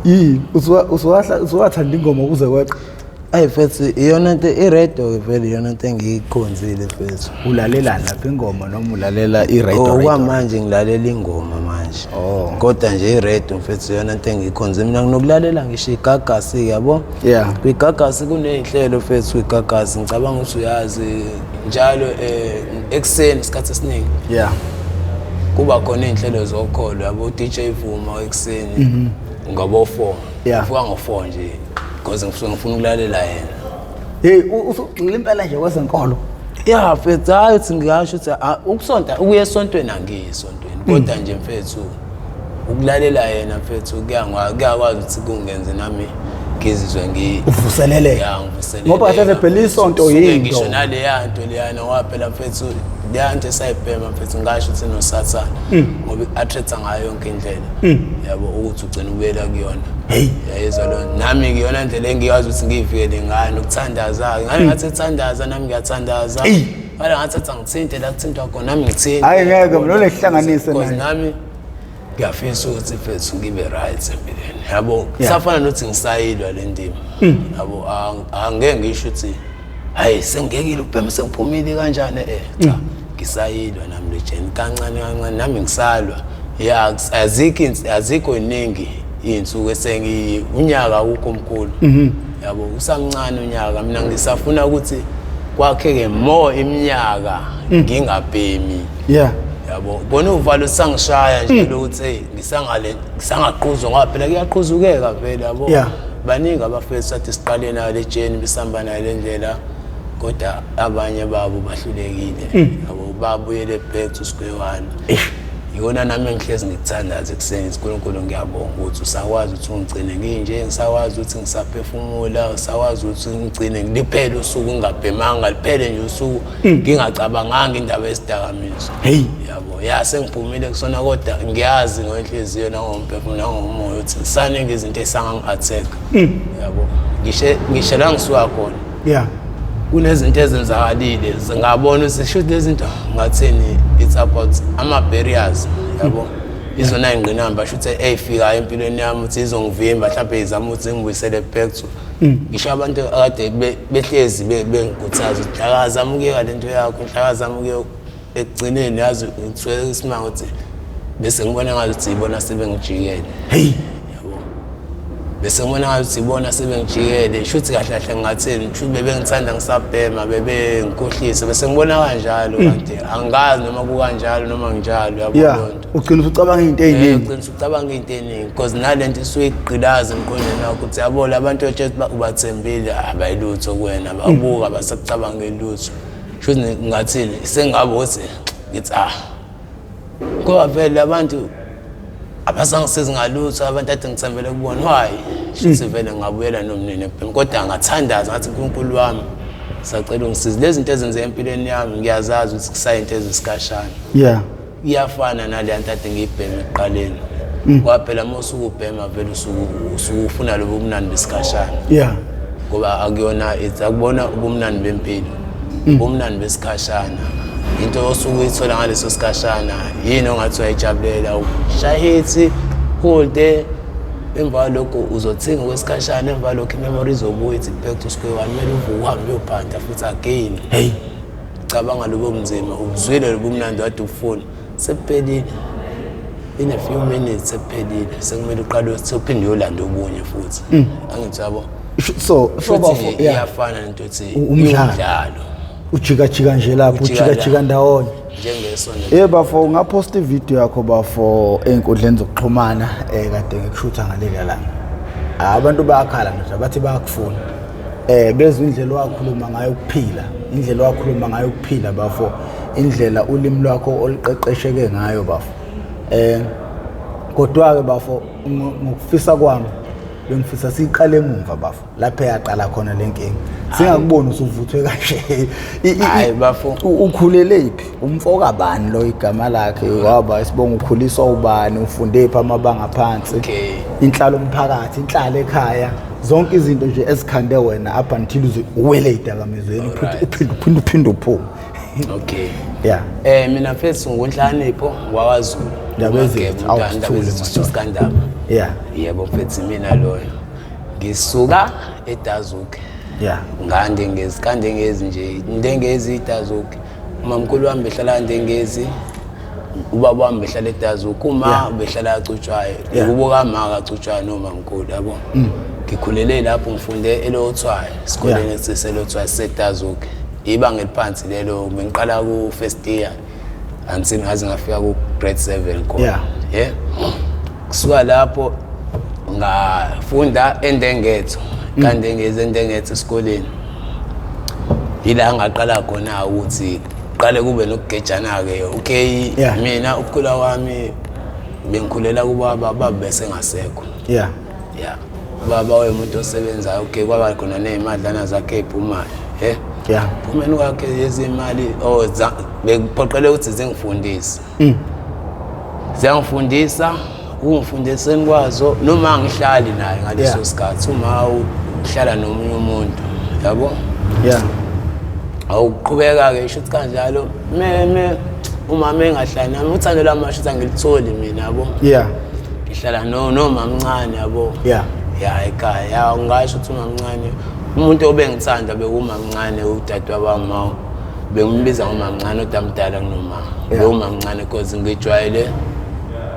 Yini usuwathanda ingoma kuze kweqa? Ayi mfethu, iyona nto i-radio vele, iyona nto engiyikhonzile, mfethu. Ulalelani lapha, ingoma noma ulalela i-radio? Okwamanje ngilalela ingoma manje. Oh. Kodwa nje i-radio, mfethu, iyona nto engiyikhonzile. Mina nginokulalela ngisho iGagasi, yabo. KwiGagasi kuney'nhlelo, mfethu, kwiGagasi ngicabanga ukuthi uyazi njalo ekuseni isikhathi esiningi kuba khona iy'nhlelo zokholo, yabo, DJ Vuma ekuseni ngabo-4. Ngivuka ngo-4 nje because ngifuna ukulalela yena. Hey, usugxila impela nje kwezenkolo. Ya mfethu, hayi uthi ngingasho ukuthi ukusonta, ukuya esontweni, angiyi esontweni, kodwa nje mfethu ukulalela yena, mfethu, kuyakwazi ukuthi kungenze nami ngizizwe Uvuseleleke. Ya, ngivuseleleke. Ngoba kahle kahle phela isonto Suke yinto. Ngisho naleya nto leyana, ngoba phela mfethu leya nto esayibhema, mfethu, ngasho ukuthi nosathane, ngoba i-attract ngayo yonke indlela, yabo, ukuthi ugcina ubuyela kuyona. Hey. Yayizwa lona nami kuyona ndlela engiyazi ukuthi ngiyivikele ngayo nokuthandaza-ke ngane ngathi ethandaza nami ngiyathandaza. Eyi. Ngale ngathi athi angithinte la kuthintwa khona, nami ngithinte. Hhayi, ngeke, mina unehlanganise Because naye. Nami ngiyafisa ukuthi, mfethu, ngibe right empilweni, yabo. Kusafana nokuthi ngisayilwa le ndima, yabo. Angeke ngisho ukuthi hayi, sengiyekile ukubhema, sengiphumile kanjani, cha, ngisayilwa nami le journey, kancane kancane nami ngisalwa. Ya, azikho iningi iy'nsuku esengi unyaka awukho mkhulu, yabo, usamncane unyaka. Mina ngisafuna ukuthi kwakheke more iminyaka ngingabhemi, yabo. Bona uvalo sangishaya nje lokuthi hey, ngisangale ngisangaqhuzwa, ngoba phela kuyaqhuzukeka vele, yabo. Baningi abafethu sathi siqale nayo le journey, besihamba nayo le ndlela, kodwa abanye babo bahlulekile, yabo, babuyele back to square one. Ikona nami engihlezi ngikuthandaza ekuseni, ngithi, "Nkulunkulu, ngiyabonga ukuthi usakwazi ukuthi ungigcine nginje, ngisakwazi ukuthi ngisaphefumula, usakwazi ukuthi ngigcine liphele usuku ngingabhemanga, liphele nje usuku ngingacabanganga indaba yesidakamizwa." Hey. Yabo, ya, sengiphumile kusona, kodwa ngiyazi ngenhliziyo nangomphefumulo nangomoya ukuthi zisaningi izinto esangangi-attack, yabo, ngisho la ngisuka khona kunezinto ezenzakalile, ngabona ukuthi shuthi lezi zinto ngathini, it's about ama-barriers, yabo, izona y'ngqinamba shuthi ey'fikayo empilweni yami ukuthi izongivimba, mhlawumbe izama ukuthi ngibuyisele back to. Ngisho abantu akade behlezi bengikhuthaza ukuthi hlakaza, amukeka lento yakho, hlakaza, amukeka, ekugcineni yazi ngithuke isimanga ukuthi bese ngibona ngathi ibona sebengijikele. Hey. Yabo, bese ngibona ngathi ibona sebengijikele, shuthi kahle kahle ngingathini, shuthi bebengithanda ngisabhema, bebengikhohlisa, bese ngibona kanjalo, kanti angazi noma kukanjalo noma nginjalo, yabo, loo nto. Ugcina usucabanga izinto ey'ningi. Ugcina usucabanga into eningi because nale nto isuke igqilaza emqondweni wakho ukuthi, yabo, la bantu otshela ukuthi ubathembile abayilutho kuwena, babuka abasakucabangeli lutho. Shuthi ngathini, sengabe ukuthi ngithi ah, ngoba vele abantu abasangisizi ngalutho, abantu ade ngithembele kubona, why shuthi vele ngingabuyela nomnini ekubhema. Kodwa ngathandaza ngathi, "Nkulunkulu wami, sacela ungisize, lezi zinto ezenzeka empilweni yami ngiyazazi ukuthi kusayinto ezisikhashana." Iyafana naleya nto ade ngiyibhema ekuqaleni, ngoba phela uma usuke ubhema vele usuke ufuna lobo bumnandi besikhashana, ngoba akuyona, it's akubona ubumnandi bempilo, ubumnandi besikhashana, into osuke uyithola ngaleso sikhashana. Yini ongathi uyayijabulela, ushaya holiday, emva kwalokho uzothenga okwesikhashana, emva kwalokho i-memory izobuya ithi back to square one, kumele uvuke uhambe uyophanda futhi again. Hey. Cabanga lobo bunzima ubuzwile, lobo mnandi kade ubufuna sekuphelile in a few minutes, sekuphelile, sekumele uqale sewuphinde uyolanda obunye futhi, angithi yabo? So Futhi bafo, yeah, iyafana nento ethi Umdlalo. Umdlalo. Ujikajika nje lapho. Ujika la. Ujikajika ndawonye. Njengesonto. Bafo, ungaphosta ividiyo yakho, bafo, ey'nkundleni zokuxhumana, kade ngikushutha ngaleli langa. Abantu bayakhala nje, bathi bayakufuna. Bezwe indlela owakhuluma ngayo ukuphila, indlela owakhuluma ngayo ukuphila, bafo, indlela ulimi lwakho oluqeqesheke ngayo, bafo. Kodwa ke bafo, ngokufisa kwami bengifisa siqale emumva, bafo, lapho eyaqala khona lenkinga. Singakuboni usuvuthwe kanje. Hayi, bafo. Ukhulele phi? Umfo kabani lo, igama lakhe waba isibongo, ukhuliswa ubani, ufunde phi amabanga phansi? Inhlalo umphakathi, inhlalo ekhaya, zonke izinto nje ezikhande wena up until uze uwele idakamizweni, uphinde uphinde uphinde uphume. Mina mfethu ngunhlanipho wakwaZulu. Ndaba ezethu, Umageba, awu, umntwana, Sithule, Ndaba ezethu, madoda. Sikandaba. Yeah. Yebo mfethu, mina loyo ngisuka eDazuke. Ngandengezi, kandengezi nje, ndengezi iDazuke. Umamkhulu wami behlala ndengezi, ubaba wami behlala eDazuke, uma behlala acutshwayo. Ukubo kama kacutshwayo nomamkhulu, yabo. Ngikhulele lapho, ngifunde eLothwayo, esikoleni esiseLothwayo seDazuke. Ibanga eliphansi lelo, bengiqala ku first year until ngaze ngafika ku grade 7 khona. Yeah. Kusuka lapho ngafunda eNdengetho, kaNdengezi eNdengetho esikoleni. Yila ngaqala khona ukuthi qale kube nokugejana-ke, okay. Mina ukukhula kwami bengikhulela kubaba, baba bese ngasekho. Yeah, ubaba wayemuntu osebenzayo, okay, kwaba khona ney'madlana zakhe ey'phumayo, phumeni kwakhe lezimali, oh, bekuphoqele ukuthi zingifundise. Ziyangifundisa, ukungifundiseni kwazo noma angihlali naye ngaleso sikhathi, uma uhlala nomunye umuntu, yabo. Awuqhubeka-ke, shuthi kanjalo me umama engahlali nami, uthando lwami shuthi angilitholi mina, yabo. Ngihlala no nomamncane, yabo. Ya, ekhaya, ya, ngingasho ukuthi umamncane umuntu obengithanda bewumamncane, udadewabo wami bengimbiza ngomamncane, odamdala kunoma. Bewumamncane cause ngijwayele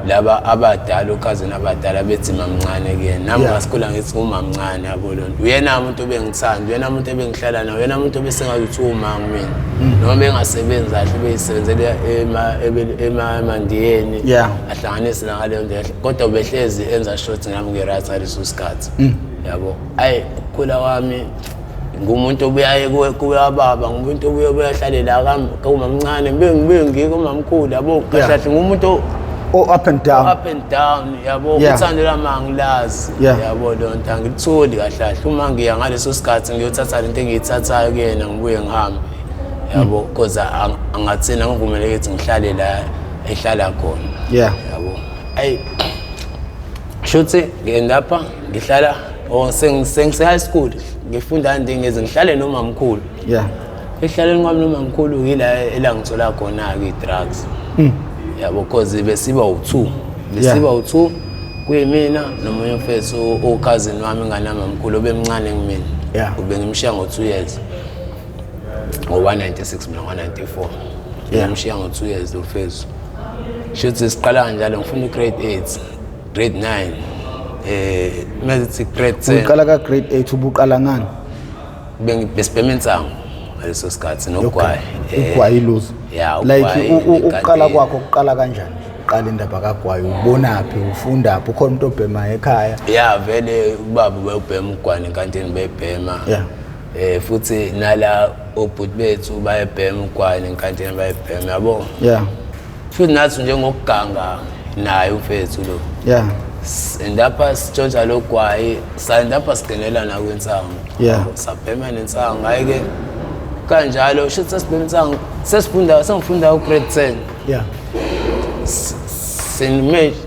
laba abadala, ukhazini abadala bethi mamncane kuyena, nami ngasikhula ngithi ngumamncane, yabo. Lona uyena umuntu obengithanda, uyena umuntu ebengihlala naye, uyena umuntu obesengazuthi uma kumina, noma bengasebenzi kahle, beyisebenzele emandiyeni, ahlanganise nangaleyo ndlela, kodwa ubehlezi enza sure ukuthi nami ngi-right ngaleso sikhathi, yabo. Ayi, ukukhula kwami ngumuntu obuyaye kuya baba, ngumuntu obuye obuye ahlale la kumamncane, ngibuye ngibuye ngiye kumamkhulu, yabo. Kahle kahle ngumuntu Oh, up and down. Up and down, yabo. Uthando lwami angilazi, yabo, leyo nto angilitholi kahle kahle. Uma ngiya ngaleso sikhathi ngiyothatha lento engiyithathayo kuyena, ngibuye ngihambe, yabo, because angathina ngivumeleke ukuthi ngihlale la ehlala khona. Yabo, ayi, shuthi ngiyendapha ngihlala, oh, sengise high school, ngifunda ndingeze ngihlale nomamkhulu. Ehlaleni kwami nomamkhulu yila ela ngithola khona-ke i-drugs, yabo, cause besiba u-two, besiba u-two, kuyimina nomunye umfethu, ukhazini wami, ingane yamamkhulu, obemncane kumina. Ubengimshiya ngo-2 years, ngo-196 mina ngo-94. Ngimshiya ngo-2 years lo mfethu. Shuthi siqala kanjalo, ngifunda u-grade 8, grade 9, mezithi grade 10. Uqala ka grade 8, ubuqala ngani? Besibhema insangu ngaleso sikhathi nogwayi. Ugwayi iluzi? Yeah, Like ugwayi ukuqala nekantini. Kwakho kuqala kanjani? Uqala indaba kagwayi, ubonaphi, ufundaphi, ukhona umuntu obhemayo ekhaya? Ya, vele ubaba ubebhema ugwayi nenkantini, bebhema. Futhi nala obhuti bethu bayebhema ugwayi nenkantini, bayebhema, yabo. Futhi nathi njengokuganga naye umfethu lo, ndapha sitshontsha lo gwayi, sandapha singenela nakwinsangu. Sabhema nensangu, hhayi-ke kanjalo, shuthi sesibhema insangu, sesifunda, sengifunda u-grade 10.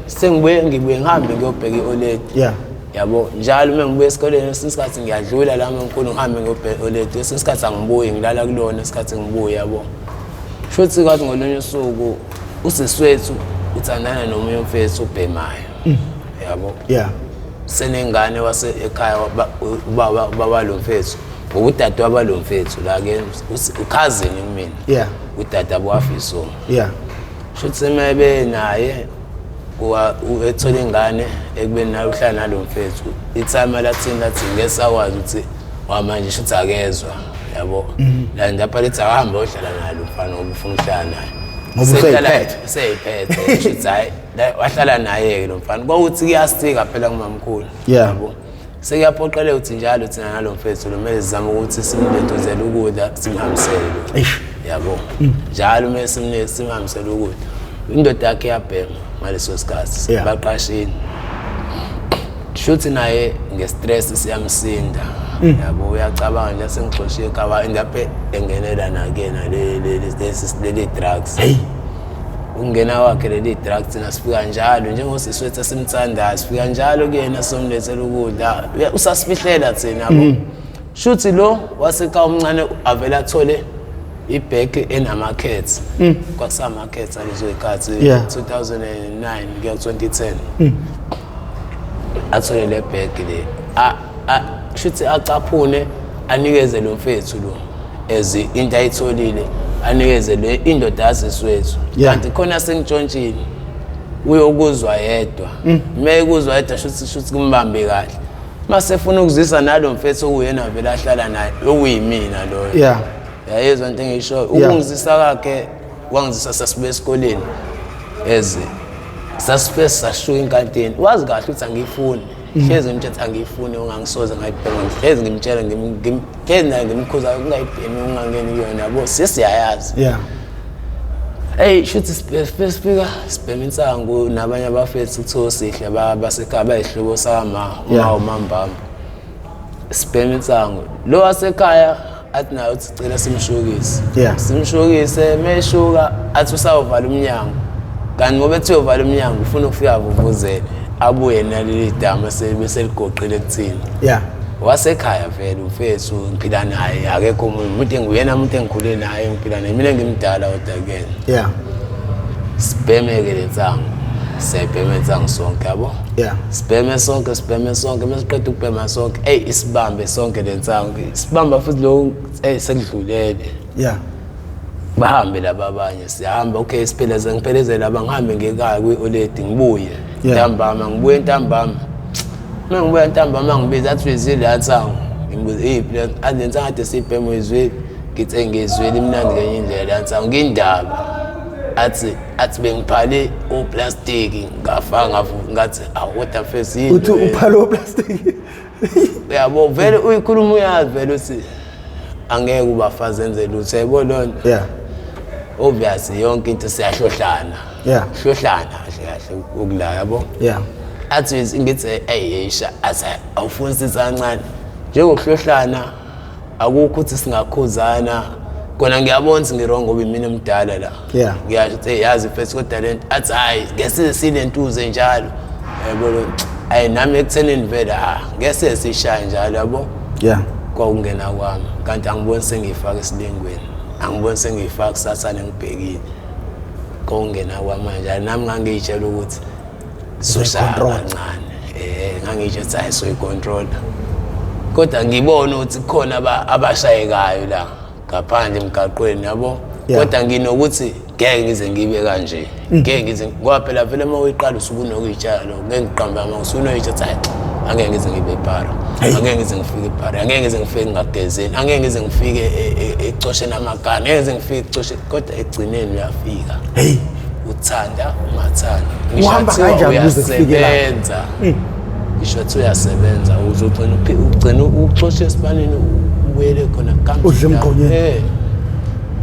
Sengibuye ngibuye ngihambe ngiyobheka i-oledi, yabo. Njalo uma ngibuya esikoleni, kwesinye isikhathi ngiyadlula la mamkhulu, ngihambe ngiyobheka i-oledi, kwesinye isikhathi angibuyi, ngilala kulona isikhathi ngibuye, yabo. Futhi kwathi ngolunye usuku usisi wethu uthandana nomunye umfethu ubhemayo, yabo. Senengane wase ekhaya, ubaba, ubaba lo mfethu, ngoba udade waba lo mfethu la ke ukhazini kumina, udade abo wafiso. Shuthi semebe naye ethola ingane, ekubeni naye uhlala nalo mfethu, ithayima lathini lathi ngeke sakwazi ukuthi wamanje, shuthi akezwa, yabo. La ndapha lithi akahambe ohlala naye lo mfana ngoba ufuna ukuhlala naye. Ngoba useyiphethe. Useyiphethe, shuthi hhayi, wahlala naye-ke lo mfana, kwawukuthi kuyasika phela kumamkhulu, yabo. Sekuyaphoqeleka ukuthi njalo thina nalo mfethu lo kumele sizame ukuthi simlentuzele ukudla, simhambisele lo. Eish. Yabo, njalo kumele simnike, simhambisele ukudla. Indoda yakhe iyabhema ngaleso sikhathi. Baqashini, shuthi naye nge-stress siyamsinda, yabo, uyacabanga nje sengixoshiwe ekhaya, endaphe engenela nakuyena leli drugs. Hey. Ukungena kwakhe leli drugs, thina sifika njalo njengosisi wethu esimthandayo, sifika njalo kuyena somlethela ukudla. Usasifihlela thina, yabo. Shuthi lo wasekhaya omncane avele athole ibhegi enamakhetsi, kwakusamakhetsi alezo y'khathi, 2009 kuya ku-2010. Athole le bag le, shuthi acaphune, anikeze lo mfethu lo as into ayitholile, anikeze le indoda yaseswethu. Kanti khona sengitshontshile, uyokuzwa yedwa. Mekuzwa yedwa, shuthi kumbambe kahle. Mase efuna ukuzwisa nalo mfethu okuyena vele ahlala naye, okuyimina loyo. Yayizwa into engisho? Ukungizisa kwakhe, wangizisa sasibuya esikoleni, eze sasifike sashuka inkantini. Wazi kahle ukuthi angiyifuni. Hlezi ngimtshela ukuthi angiyifuni, ungangisoze ngayibhema. Hlezi ngimtshela, hlezi naye ngimkhuza, ungayibhemi, ungangeni kuyona, yabo, sesiyayazi. Hey, shuthi sifika sibhema insangu nabanye abafethu, kuthiwa sihle basekhaya, bayihlobo sama uma umambamba. Sibhema insangu, lo wasekhaya athi naye uthi cela simshukise. Simshukise, meshuka athi usawuvala umnyango, kanti ngoba ethi uyovala umnyango ufuna ukufika avuvuzele, abuye naleli dama beseligoqile kuthini. Wasekhaya vele umfethu ngiphila naye, akekho omunye umuntu, enguyena umuntu engikhule naye, ngiphila naye, mina ngimdala kodwa kuyena. Sibheme-ke le nsangu, siyayibhema insangu sonke, yabo. Sibheme sonke, sibheme sonke, mesiqeda ukubhema sonke, eyi, isibambe sonke le nsangu, sibamba futhi lo, eyi, sekudlulele. Bahambe laba abanye, siyahamba, okay, sipheleze, ngiphelezele laba, ngihambe ngekhaya kwi-oledi, ngibuye ntambama, ngibuye ntambama. Uma ngibuya ntambama ngibiza, athi uyizwile la nsangu? Ngimbuza, iyiphi le? Athi le nsangu kade siyibhema, uyizwile? Ngithi ngiyizwile, imnandi ngenye indlela le nsangu. Ngindaba athi bengiphale uplastiki, ngafaka, ngathi awu kodwa mfethu yini Uthi le? Uphale uplastiki. Uyabo, vele uyikhuluma, uyazi vele uthi angeke ubafazi enze lutho, yabo loo nto. Obviously yonke into siyahlohlana. Hlohlana kahle kahle ukula, yabo. Athi ngithi eyi yisha, athi awufuni sithi kancane njengokuhlohlana, akukho ukuthi singakhuzana kona. Ngiyabona ukuthi ngi-wrong ngoba imina emdala la. Ngiyasho ukuthi, "Hey, yazi mfethu, kodwa le nto." Athi hhayi, ngeke silentuze njalo, yabo lo. Ayi, nami ekuthenini vele ah ngeke size sishaye njalo, yabo. Kwakungena kwami, kanti angiboni sengiyifaka esilingweni, angiboni sengiyifaka kusathane, ngibhekile kwakungena kwami kanjalo. Nami ngangiyitshela ukuthi soshaya Uzoyi-control. kancane, ngangiyitshela ukuthi hayi, soyi-control, kodwa ngibona ukuthi kukhona abashayekayo la ngaphandle emgaqweni, yabo. Kodwa nginokuthi ngeke ngize ngibe kanje, ngeke ngize, ngoba phela vele uma uyiqala usuke unokuyitshala lokho. Ngeke ngiqambe ama, usuke unoyitsha ukuthi hayi, angeke ngize ngibe ibhara, angeke ngize ngifike ibhara, angeke ngize ngifike ngingagezeni, angeke ngize ngifike ecosheni amagana, angeke ngize ngifike ecoshe, kodwa ekugcineni uyafika. Hey. Uthanda ungathandi. Uhamba Ngisho kuthiwa kanjani ukuze kufike lapho? uyasebenza, ngisho kuthiwa uyasebenza, uzogcina ugcina uxoshe esibanini, ubuyele khona kambe. Udle emgqonyeni.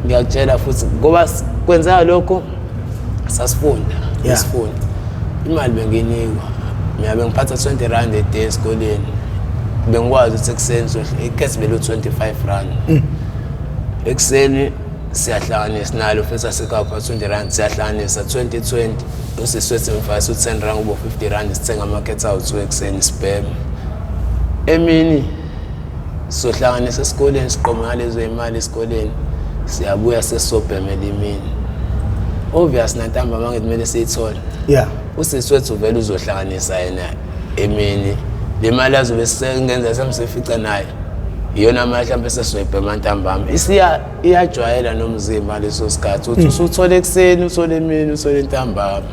Ngiyakutshela futhi ngoba kwenzeka lokho, sasifunda. Sifunda, imali bengiyinikwa mina, bengiphatha 20 rand a day esikoleni. Bengikwazi ukuthi ekuseni ikhethi belu 25 rand ekuseni, siyahlanganisa nalo futhi asikapha 20 rand, siyahlanganisa 20 20, usisi wethu ngifaka u-10 rand, kubo 50 rand, sithenga amakhetha awu-2 ekuseni, sibheme. Emini sohlanganisa esikoleni, siqome ngalezo imali esikoleni, siyabuya sesisobhemela imini. Obvious nantambama ngithi kumele siyithole. Usisi wethu vele uzohlanganisa yena emini le mali azobe sengenza, semsifica naye iyona mali mhlawumbe sesizoyibhema ntambama. Isiya iyajwayela nomzimba leso sikhathi ukuthi usuthole ekuseni, uthole emini, uthole ntambama.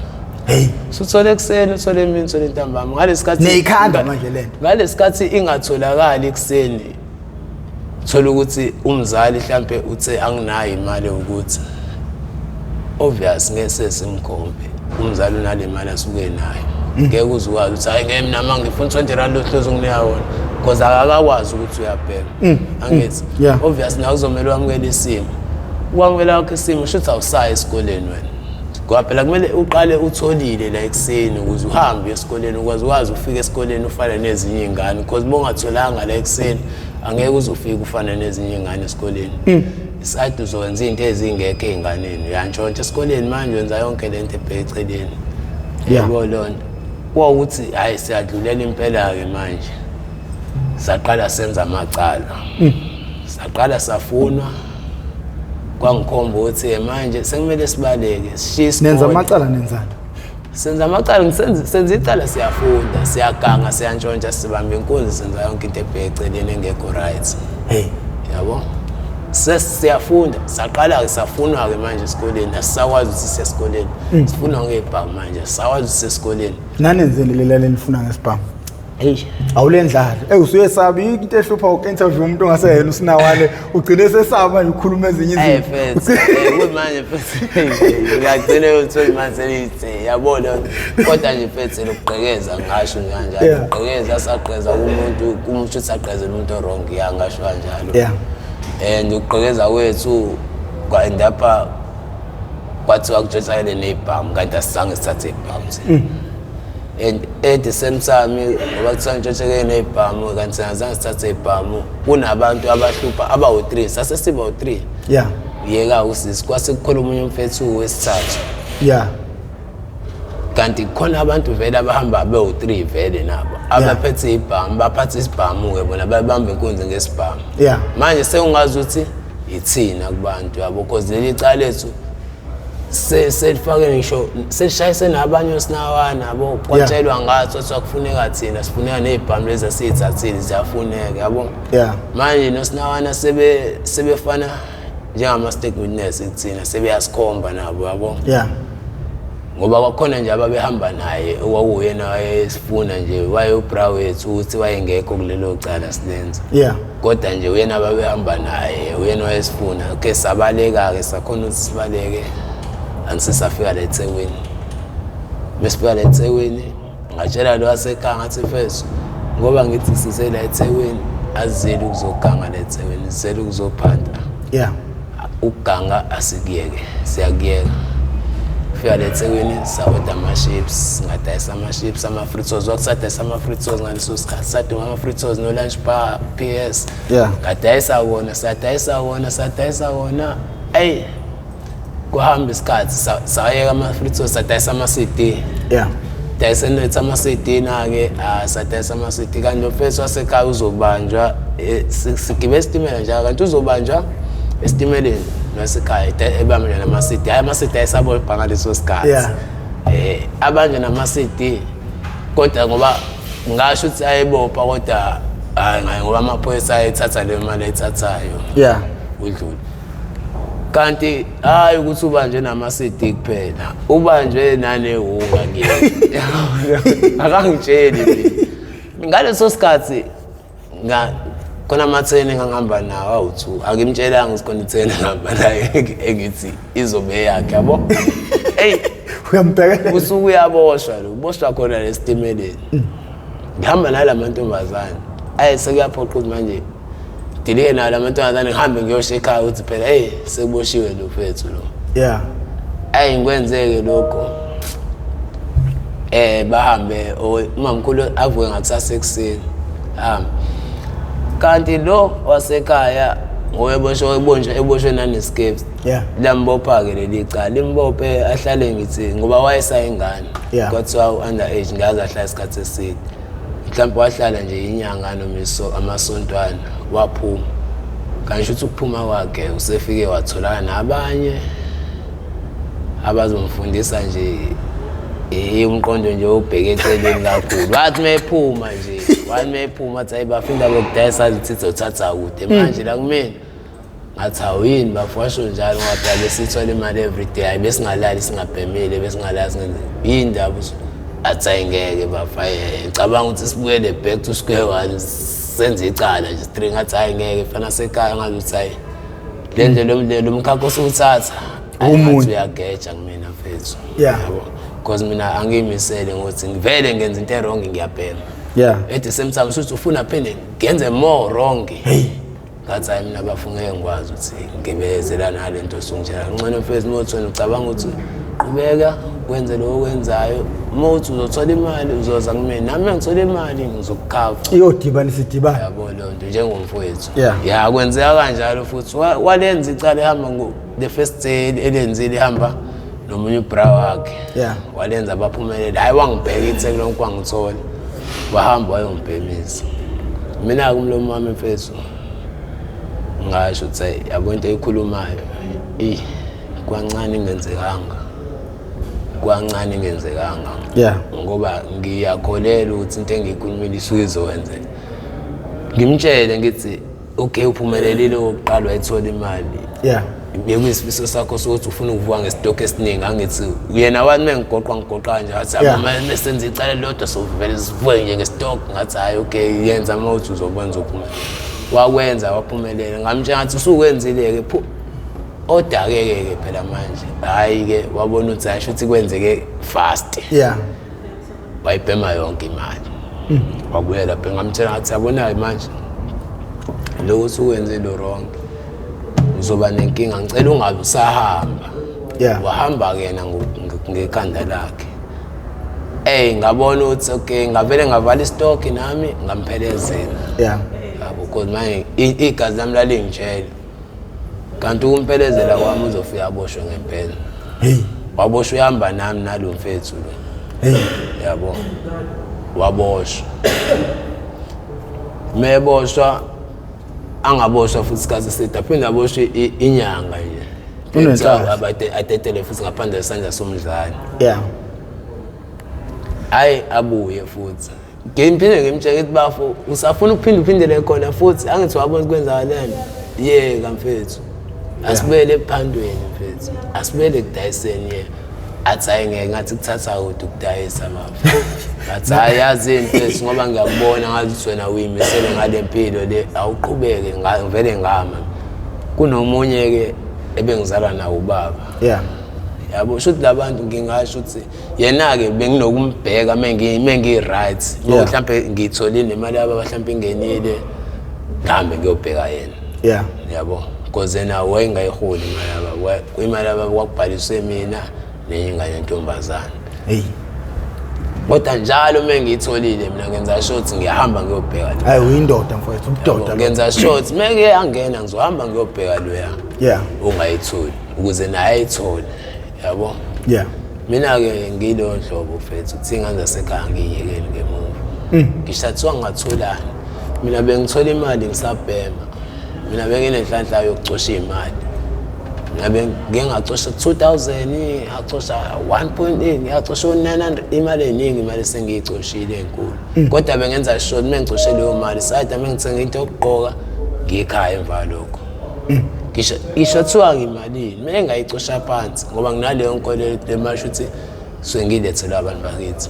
Hey. Usuthole ekuseni, uthole emini, uthole ntambama ngalesi sikhathi. Neyikhanda manje lento. Ngalesi sikhathi ingatholakali ekuseni, thola ukuthi umzali mhlambe uthe anginayo imali yokuthi, obvious ngeke sesimkhombe umzali unale mali asuke nayo. Ngeke uze ukwazi ukuthi hayi, ngeke mina uma ngifuna 20 rand ohlozi unginika wona, because akakakwazi ukuthi uyabhema, angithi? Obvious nawe kuzomele wamukele isimo. Ukwamukela kwakho isimo shuthi awusayi esikoleni wena, ngoba phela kumele uqale utholile la ekuseni ukuze uhambe uye esikoleni, ukwazi ukwazi ufike esikoleni ufane nezinye iy'ngane, because uma ungatholanga la ekuseni angeke uze ufike ufane nezinye iy'ngane esikoleni. Isayidi uzokwenza iy'nto ezingekho ey'nganeni, uyantshontsha esikoleni manje, wenza yonke le nto ebheke eceleni. Yabo loo nto, kwawukuthi hhayi, siyadlulela impela-ke manje. Saqala senza amacala, saqala safunwa, kwangikhomba ukuthi manje sekumele sibaleke, sishiye Nenza isikole. Amacala nenzani? Senza amacala, senza icala, siyafunda, siyaganga, siyantshontsha, sibamba inkunzi, senza yonke into ebheke eceleni engekho right. Hey. Yabo, sesiyafunda, saqala-ke safunwa-ke manje esikoleni, asisakwazi ukuthi sisesikoleni, sifunwa ngebhamu manje, asisakwazi ukuthi sisesikoleni. Nanenzeni lela lenifuna ngesibhamu? Hey. Awulendlalo. Ey, usuyesaba into ehlupha uku-interview umuntu ongaseyena uSinawane, ugcine sesaba manje ukukhuluma ezinye Eh izinto. mfethu, kuyimanje mfethu, ngiyagcina uthole manje selithi yabo leyo nto. Kodwa nje mfethu lokugqekeza ngasho nje kanjalo. Ukugqekeza sagqekeza kumuntu, kumuntu sagqekeza umuntu wrong, ya ngasho kanjalo. And ukugqekeza kwethu kwa-end up kwathiwa kutshotshakele nezibhamu, kanti asizange sithathe izibhamu thina. And at the same time ngoba kuthiwa ngitshotshekele nezibhamu kanti thina azange sithathe izibhamu, kunabantu abahlupha abawu-3, sase siba u-3. Yeka usisi, kwase kukhona omunye umfethu wesithathu. Kanti khona abantu vele abahamba bewu-3 vele nabo abaphethe ibhamu, baphathe isibhamu-ke bona, babamba inkunzi ngesibhamu. Manje sekungazi ukuthi ithina kubantu yabo, cause leli cala lethu selifake ngisho selishayise nabanye osinawana yabo, kwatshelwa ngathi kwathiwa kufuneka thina, sifuneka ney'bhamu lezi esiy'thathile ziyafuneka yabo. Manje nosinawana sebefana njengama-state witness kuthina, sebeyasikhomba nabo yabo. Ngoba kwakhona nje ababehamba naye okwakuyena wayesifuna nje, wayewubra wethu ukuthi wayengekho kulelo cala silenza. Kodwa nje uyena ababehamba naye, uyena wayesifuna. Okay, sabaleka-ke, sakhona ukuthi sibaleke angisisafika la eThekwini. Mesifika la eThekwini ngatshela lo wasekhaya ngathi mfethu, ngoba ngithi sise la eThekwini, azizeli ukuzoganga la eThekwini, sizele ukuzophanda. Ukuganga asikuyeke, siyakuyeka. Fika la eThekwini sawoda ama-chips, ngadayisa ama-chips, ama-fritos, wakusadayisa ama-fritos ngaleso sikhathi, saduma ama-fritos no-lunch bar, PS. Ngadayisa wona, sadayisa wona, sadayisa wona. Eyi, kuhamba isikhathi sayeka ama-fritos, sadayisa ama-CD. Dayisa netha ama-CD na-ke, sadayisa ama-CD. Kanti lo mfethu wasekhaya uzobanjwa, sigibe esitimela nje, kanti uzobanjwa esitimeleni nasekhaya, ebambe nama-CD. Hhayi, ama-CD ayesabopha ngaleso sikhathi. Abanje nama-CD, kodwa ngoba ngasho ukuthi ayebopha, kodwa hhayi ngaye ngoba amaphoyisa ayethatha leyo mali ayithathayo. Udlule. Kanti hayi ukuthi ubanjwe nama-CD kuphela, ubanjwe nanehunga kuyena. Akangitsheli mina. Ngaleso sikhathi khona amatheni engangihamba nawo awu-2, angimtshelanga ukuthi khona itheni engihamba nayo engithi izobe eyakhe yabo. Eyi, Uyambhekelela. Usuke uyaboshwa lo, uboshwa khona lesitimeleni. Ngihamba nala mantombazane. Ayi sekuyaphoqa ukuthi manje dilike nawo la mantombazane, ngihambe ngiyosha ekhaya ukuthi phela hey sekuboshiwe lo mfethu lo. Ayi ngikwenzeke lokho. Bahambe umamkhulu avuke ngakusasa ekuseni. Kanti lo wasekhaya ngoyeboshwe ebonjwe eboshwe nanescape. Lambopha ke leli cala, limbophe ahlale ngithi ngoba wayesayingane. Kwathiwa u-under age ngaze ahlale isikhathi eside. Mhlawumbe wahlala nje inyanga noma amasontwana waphuma. Kanti ukuthi ukuphuma kwakhe usefike watholana nabanye abazomfundisa nje umqondo nje obheke eceleni kakhulu. Wathi mephuma nje, wathi mephuma athi hayi bafinda bokudayisa ukuthi izothatha kude manje la kumina. Ngathi awuyini bafo, washo njalo ngoba phela besithola imali every day, hayi besingalali singabhemile, besingalali singenze yini indaba athi hayi ngeke bafo, hayi ngicabanga ukuthi sibuyele back to square one senze icala nje string, ngathi hayi ngeke fana sekhaya ngathi ukuthi hayi le ndlela lo mkhakha osuwuthatha Omunye. Uyageja kumina mfethu. Yabo, because mina angiyimisele ngokuthi ngivele ngenza into e-wrong ngiyabhema. At the same time futhi ufuna phinde ngenze more wrong. Hey. Ngathi hayi mina bafo ngeke ngikwazi ukuthi ngibekezela nale nto osungitshela. Ngcono mfethu uma uthi wena ucabanga ukuthi qhubeka wenze lokho okwenzayo, uma uthi uzothola imali uzoza kumina, nami ngithola imali ngizokukhava. Iyodibanisa idibane. Yabo leyo nto njengomfowethu. Ya kwenzeka kanjalo futhi. Walenza icala ehamba the first day elenzile ihamba nomunye ubra wakhe. Walenza baphumelela. Hayi wangibheka iTheku lonke wangithola. Wahamba wayongibhemisa. Mina kumlomo wami mfethu ngasho ukuthi hayi yabo into eyikhulumayo. Kwancane ingenzekanga. Kwancane ingenzekanga. Ngoba ngiyakholelwa ukuthi into engiyikhulumile isuke izokwenzeka. Ngimtshele ngithi okay, uphumelelile okokuqala, wayithola imali. Bekuyisifiso sakho sokuthi ufuna ukuvuka ngesitokhi esiningi, angithi yena wathi mengigoqa ngigoqa nje wathi manje senze icala lodwa sovele sivuke nje ngesitokhi. Ngathi hayi, okay, yenza uma uthi uzokwenza uphumele. Wakwenza waphumelela. Ngamtshela ngathi usukwenzile-ke, odakeke-ke phela manje. Hhayi-ke, wabona ukuthi hhayi, shuthi kwenzeke fast. Wayibhema yonke imali, wabuyela lapho. Ngamtshela ngathi yabona-ke manje lokhu usukwenzile wrong, uzoba nenkinga, ngicela ungabe usahamba. Wahamba-ke yena ngekhanda lakhe. Ey, ngabona ukuthi okay, ngavele ngavala isitokhi nami ngamphelezela. Yabo, because manje igazi lami lalingitshela kanti ukumphelezela kwami uzofika aboshwe ngempela. Hey. Waboshwa, uyahamba nami nalo mfethu lo. Hey. Yabo, waboshwa. Meboshwa, angaboshwa futhi isikhathi eside, aphinde aboshwe inyanga nje. Unenhlanhla. Atetele futhi ngaphandle kwesandla somdlali. Hayi, abuye futhi. Ngiphinde ngimtshele ukuthi bafo, usafuna ukuphinde uphindele khona futhi? Angithi wabona ukuthi kwenzakalani? Yeka mfethu, asibuyele ephandweni mfethu, asibuyele ekudayiseni. Ye, athi hayi ngeke. Ngathi kuthatha kude ukudayisa bafo. Ngathi hayi, yazini mfethu, ngoba ngiyakubona ngathi ukuthi wena uyimisele ngale mpilo le, awuqhubeke. Ngivele ngama kunomunye-ke ebengizalwa nawo ubaba. Yabo, shuthi labantu ngingasho ukuthi yena-ke benginokumbheka mengi-right. Mhlawumpe ngiyitholile nemali yabo, mhlawumpe ingenile, ngihambe ngiyobheka yena. Yabo, because yena wayengayiholi imali yababa. Imali yababa kwakubhaliswe mina nenye ingane yentombazane. Hey. Kodwa njalo uma ngiyitholile mina ngenza sure ukuthi ngiyahamba ngiyobheka lo. Hayi, uyindoda mfowethu, ubudoda lo. Ngenza sure ukuthi uma ke angena ngizohamba ngiyobheka loya ongayitholi, ukuze naye ayithole, yabo. Mina-ke ngileyo nhlobo mfethu, kuthi ingane zasekhaya ngiyiyekeli ngemuva. Ngisho athiwa ngingatholani, mina bengithola imali ngisabhema. Mina benginenhlanhla yokucosha iy'mali. Mina ngike ngacosha 2000, ngacosha 1.8, ngacosha u-900, imali eningi, imali esengiyicoshile enkulu. Kodwa bengenza sure uma ngicoshe leyo mali, sayida uma ngithenga into yokugqoka ngiyikhaya emva kwalokho. Ngisho kuthiwa ngimalini, mina ngingayicosha phansi ngoba nginaleyo nkolelo lemasho ukuthi suke ngiyilethelwe abantu bakithi.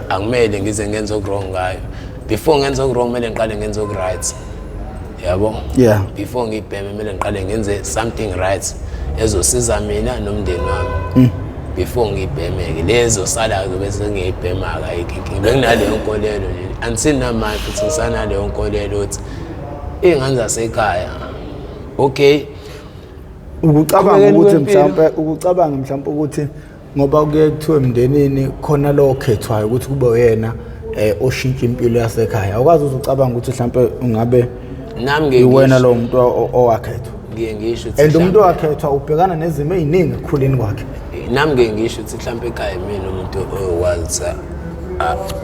Akumele ngize ngenze oku-wrong ngayo. Before ngenze oku-wrong, kumele ngiqale ngenze oku-right. Yabo? Before ngiyibheme, kumele ngiqale ngenze something right ezosiza mina nomndeni wami. Before ngiyibheme-ke, lezo sala-ke bese ngiyibhema-ke, ayikho inkinga. Benginaleyo nkolelo nje. Until namanje futhi ngisanaleyo nkolelo ukuthi iy'ngane zasekhaya, okay. Ukucabanga Qhubekeni ukuthi kwempilo. Mhlawumbe ukucabanga mhlawumbe ukuthi ngoba kuye kuthiwe emndenini khona lo okhethwayo ukuthi kube uyena oshintsha impilo yasekhaya, awukwazi ukuthi ucabanga ukuthi mhlawumbe ungabe Nami ngeke iwena ngisho. lo muntu owakhethwa. Ngiye ngisho ukuthi And umuntu mhlawumbe owakhethwa ubhekana nezimo ey'ningi ekukhuleni kwakhe. Nami ngeke ngisho ukuthi mhlawumbe ekhaya mina umuntu oyokwazi ukuthi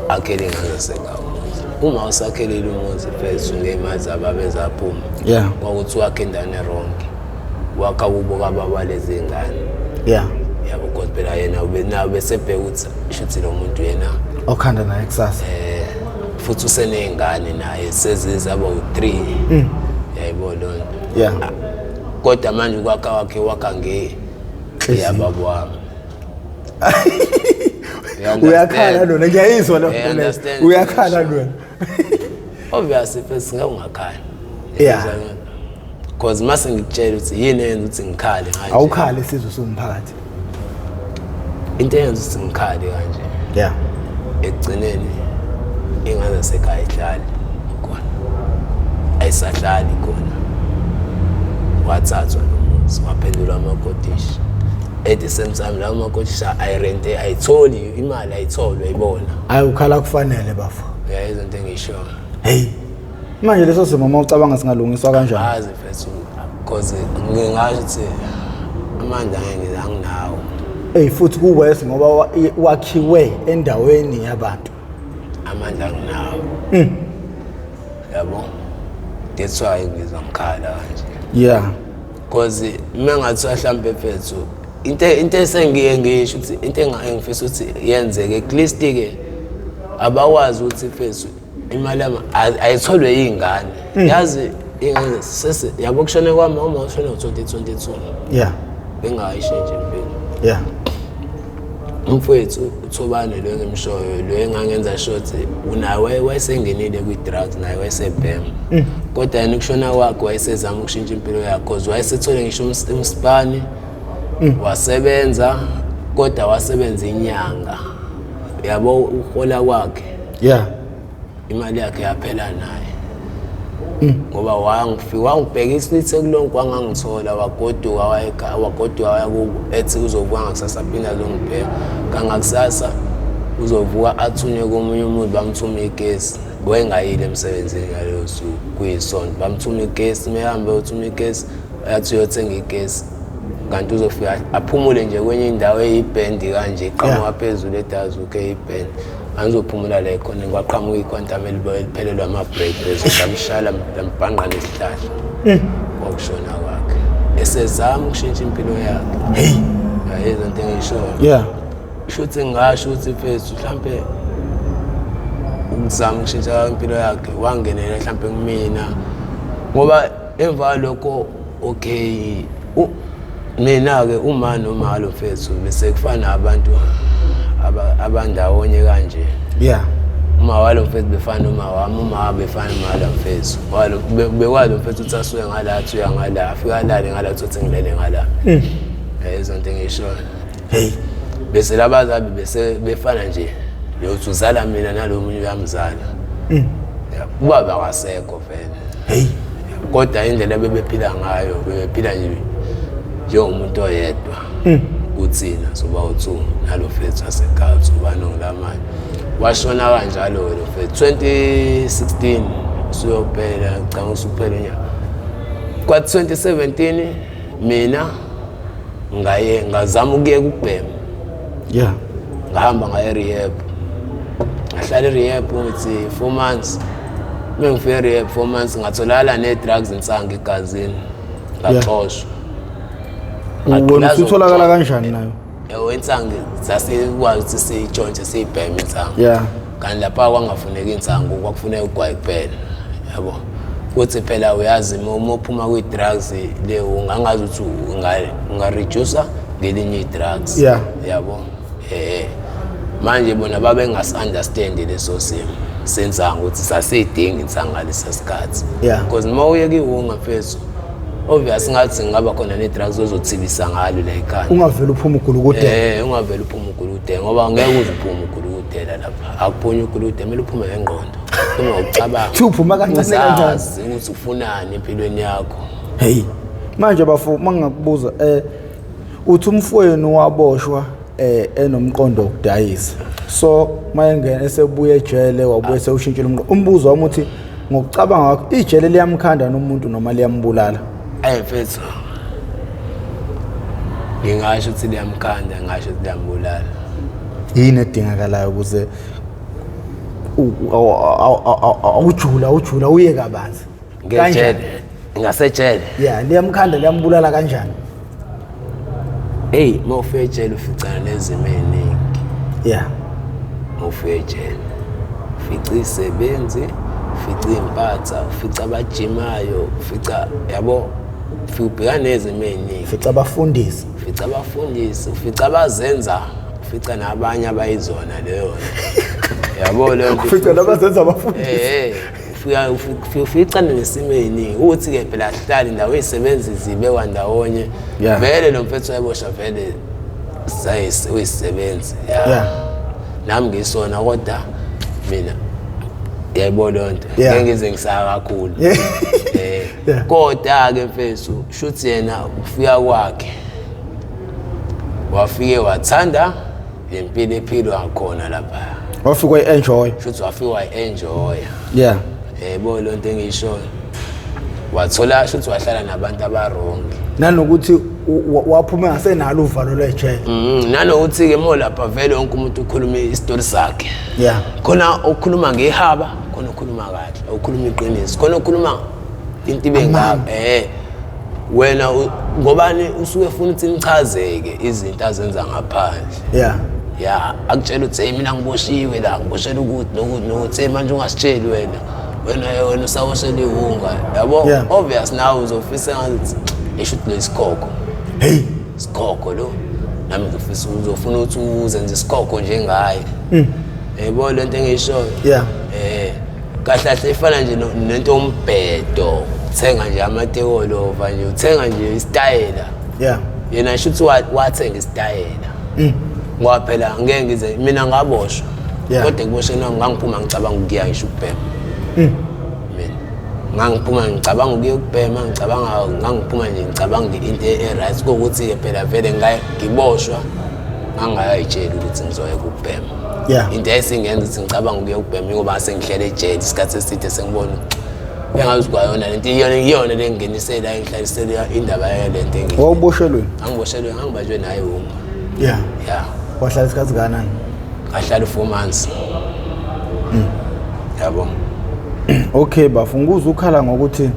akhele ingane zasekhaya umuzi. Uma usakhelile umuzi phezulu ngey'mali zababa ezaphuma, kwakuthi wakhe endaweni e-wrong, wakha kubo kababa lezi ngane. Yabo, kodwa phela yena nawe besebheka ukuthi shuthi lo muntu yena okhanda naye kusasa. Futhi useney'ngane naye sezizaba u-3, yayibona loo nto. Kodwa manje ukwakha wakhe wakha ngeyababa wami. You Uyakhala understand? lona, ngiyayizwa lo. Yeah, understand. Uyakhala lona. Obviously first ngeke ungakhali. Because mase ngikutshela ukuthi yini eyenza ukuthi ngikhale kanje. Awukhali isizwe somphakathi. Into eyenza ukuthi ngikhale kanje, ekugcineni ingane zasekhaya ihlali khona, ayisahlali khona. Wathathwa nomuzi, waphendulwa amakotishi. At the same time lawo makotishi ayirente, ayitholi imali, ayitholwe ayibona. Hayi, ukhala kufanele bafo. Uyayizwa into engiyishoyo? Hey, manje leso simo uma ucabanga singalungiswa kanjani? Azi mfethu, because ngingasho ukuthi amandla ngeke anginawo. Ey, futhi ku-worse ngoba wakhiwe endaweni yabantu. Amandla anginawo, yabo, that's why ngizwa ngikhala kanje. Because uma ngathiwa mhlambe mfethu Into esengiye ngisho ukuthi into engifisa ukuthi yenzeke at least ke abakwazi ukuthi mfethu imali yami ayitholwe iy'ngane. Yazi iy'ngane sese yabo kushone kwami uma ushone ngo-2022. Bengayishintshe impilo. Umfowethu uThobane lo engimshoyo lo engangenza sure ukuthi unaye wayesengenile kwi-drugs naye wayesebhema. Kodwa yena ukushona kwakhe wayesezama ukushintsha impilo yakhe cause wayesethole ngisho umsipani wasebenza kodwa wasebenza inyanga. Yabo uhola kwakhe. Imali yakhe yaphela naye. Ngoba wangifika wangibheka isilithe kulonke wangangithola wagoduka wagoduka waya kubo ethi uzovuka ngakusasa phinde azongibheka. Kangakusasa uzovuka athunywe komunye umuntu bamthuma igesi. Wayengayile emsebenzini ngaleyo suku kuyisonto. Bamthuma igesi, mehambe uthuma igesi, athi uyothenga igesi. Kanti uzofika aphumule nje kwenye indawo eyibhendi kanje iqhamuka phezulu edazuke eyibhendi. Angizophumula la khona kwaqhamuka iquantum eliphelelwa ama-brake phezulu lamshaya lambhanqa nesihlahla. Kwakushona kwakhe. Esezama ukushintsha impilo yakhe. Hey. Yayizwa into engiyishoyo. Shuthi ngingasho ukuthi mfethu mhlampe ukuzama ukushintsha impilo yakhe wangenela mhlampe kumina ngoba emva lokho okay mina-ke uma noma lo mfethu bese kufana abantu abandawonye kanje. Uma walo mfethu befana uma wami, uma wami befana uma walo mfethu. Bekwazi lo mfethu ukuthi asuke ngala athi uya ngala, afike alale ngala athi uthi ngilele ngala. Izinto engiyishoyo. Hey. Bese labazali bese befana nje. Uyothi uzala mina nalo munye uyamzala. Ubaba akasekho vele. Hey. Kodwa indlela abebephila ngayo, bebephila nje njengomuntu oyedwa. Kuthina soba u2 nalo mfethu wasekhaya uThobani ongilamanye. Washona kanjalo ke lo mfethu 2016 usuyophela, ngicabanga usuphela unyaka. Kwa 2017 mina ngaye ngazama ukuyeka ukubhema. Ngahamba ngaye rehab. Ngahlala e-rehab ngithi 4 months. Uma ngifike e-rehab 4 months ngatholakala ne-drugs insangu egazini. Ngaxoshwa. Wena usutholakala kanjani nayo? Yebo, insangu sasikwazi ukuthi siyitshontshe siyibheme insangu. Kanti lapha kwangafuneki insangu, kwakufuneka ugwayi kuphela. Yabo. Kuthi phela uyazi uma uphuma kwi-drugs le ungangazi ukuthi unga-reduce ngelinye i-drugs. Yabo. Manje bona babengasi-understand leso simo sensangu ukuthi sasiyidinga insangu ngalesa sikhathi. Because uma uye kiwunga mfethu, obvious ngathi ngingaba khona ne-drugs ozothibisa ngalo la ekhanda. Ungavele uphume ugulukudela. Ungavele uphume ugulukudela ngoba ngeke uze uphume ugulukudela lapha. Akuphunywa ugulukudela, kumele uphume ngengqondo. Uphume ngokucabanga. Kuthiwa uphuma kancane kanjani? Uzazi ukuthi ufunani empilweni yakho. Hey. Manje bafo, uma ngingakubuza, uthi umfowenu waboshwa enomqondo wokudayisa. So mayengena esebuya ejele wabuye sewushintshile umqondo. Umbuzo wami uthi ngokucabanga kwakho ijele liyamkhanda nomuntu noma liyambulala? Mfethu. Ngingasho ukuthi liyamkhanda, ngingasho ukuthi liyambulala. Yini edingakalayo ukuze awujula uye kabanzi? Ngejele. Ngasejele. Yeah, liyamkhanda liyambulala kanjani? Hey, uma ufika ejele uficana nezimo eziningi. Uma ufika ejele ufica izisebenzi, ufica iy'mpatha, ufica abajimayo, ufica yabo, ufika ubhekana nezimo eziningi. Ufica abafundisi. Ufica abafundisi, ufica abazenza, ufica nabanye abayizona leyo. Yabo leyo nto. Ufica nabazenza abafundisi. Ufika nesimo eziningi. Ukuthi-ke phela asihlali ndawo, iy'sebenzi zibekwa ndawonye. Vele lo mfethu wayeboshwa vele uyisisebenzi. Nami ngisona kodwa mina yayibona leyo nto. Ngeke ngize ngisaka kakhulu. Kodwa-ke mfethu, shuthi yena ukufika kwakhe wafike wathanda le mpilo ephilwa khona lapha. Wafika wayi-enjoy. Shuthi wafika wayi-enjoy. Yebo leyo nto engiyishoyo. Wathola shuthi wahlala nabantu abarongi. Nanokuthi waphuma engasenalo uvalo lwejele. Nanokuthi-ke uma ulapha vele wonke umuntu ukhuluma isitori sakhe. Khona okhuluma ngehaba, khona okhuluma kahle, okhuluma iqiniso, khona okhuluma into ibe ngaka. Wena ngobani usuke efuna ukuthi nichazeke izinto azenza ngaphandle. Ya, akutshela ukuthi hey, mina ngiboshiwe la, ngiboshela ukuthi nokuthi nokuthi, hey, manje ungasitsheli wena, wena usaboshela iwunga, yabo. Obvious nawe uzofisa ngathi esho ukuthi lo isikhokho, hey, isikhokho lo, nami ngizofisa, uzofuna ukuthi uzenze isikhokho njengaye, yebo, lento engiyishoyo. Kahle kahle ifana nje nento yombhedo, uthenga nje amatekolova nje, uthenga nje isitayela. Yena shuthi wathenga isitayela, ngoba phela ngeke ngize mina ngaboshwa, kodwa ekuboshweni kwami ngangiphuma ngicabanga ukuya ngisho ukubhema. Mina ngangiphuma ngicabanga ukuya ukubhema, ngicabanga, ngangiphuma nje ngicabanga into e-right, kuwukuthi-ke phela vele ngiboshwa ngangayayitsheli ukuthi ngizoyeka ukubhema. Into esingenza ukuthi ngicabanga ukuya ukubhema ingoba sengihlele ejele isikhathi eside, sengibona engazi kwayona lento, iyona le ngingenisela engihlalisela indaba yalento engi Wawuboshelweni? Ngangiboshelwe, ngangibanjwe naye wunga. Ya. Wahlala isikhathi kanani? Ngahlala 4 months, yabo. Okay bafo, ngikuze ukhala ngokuthi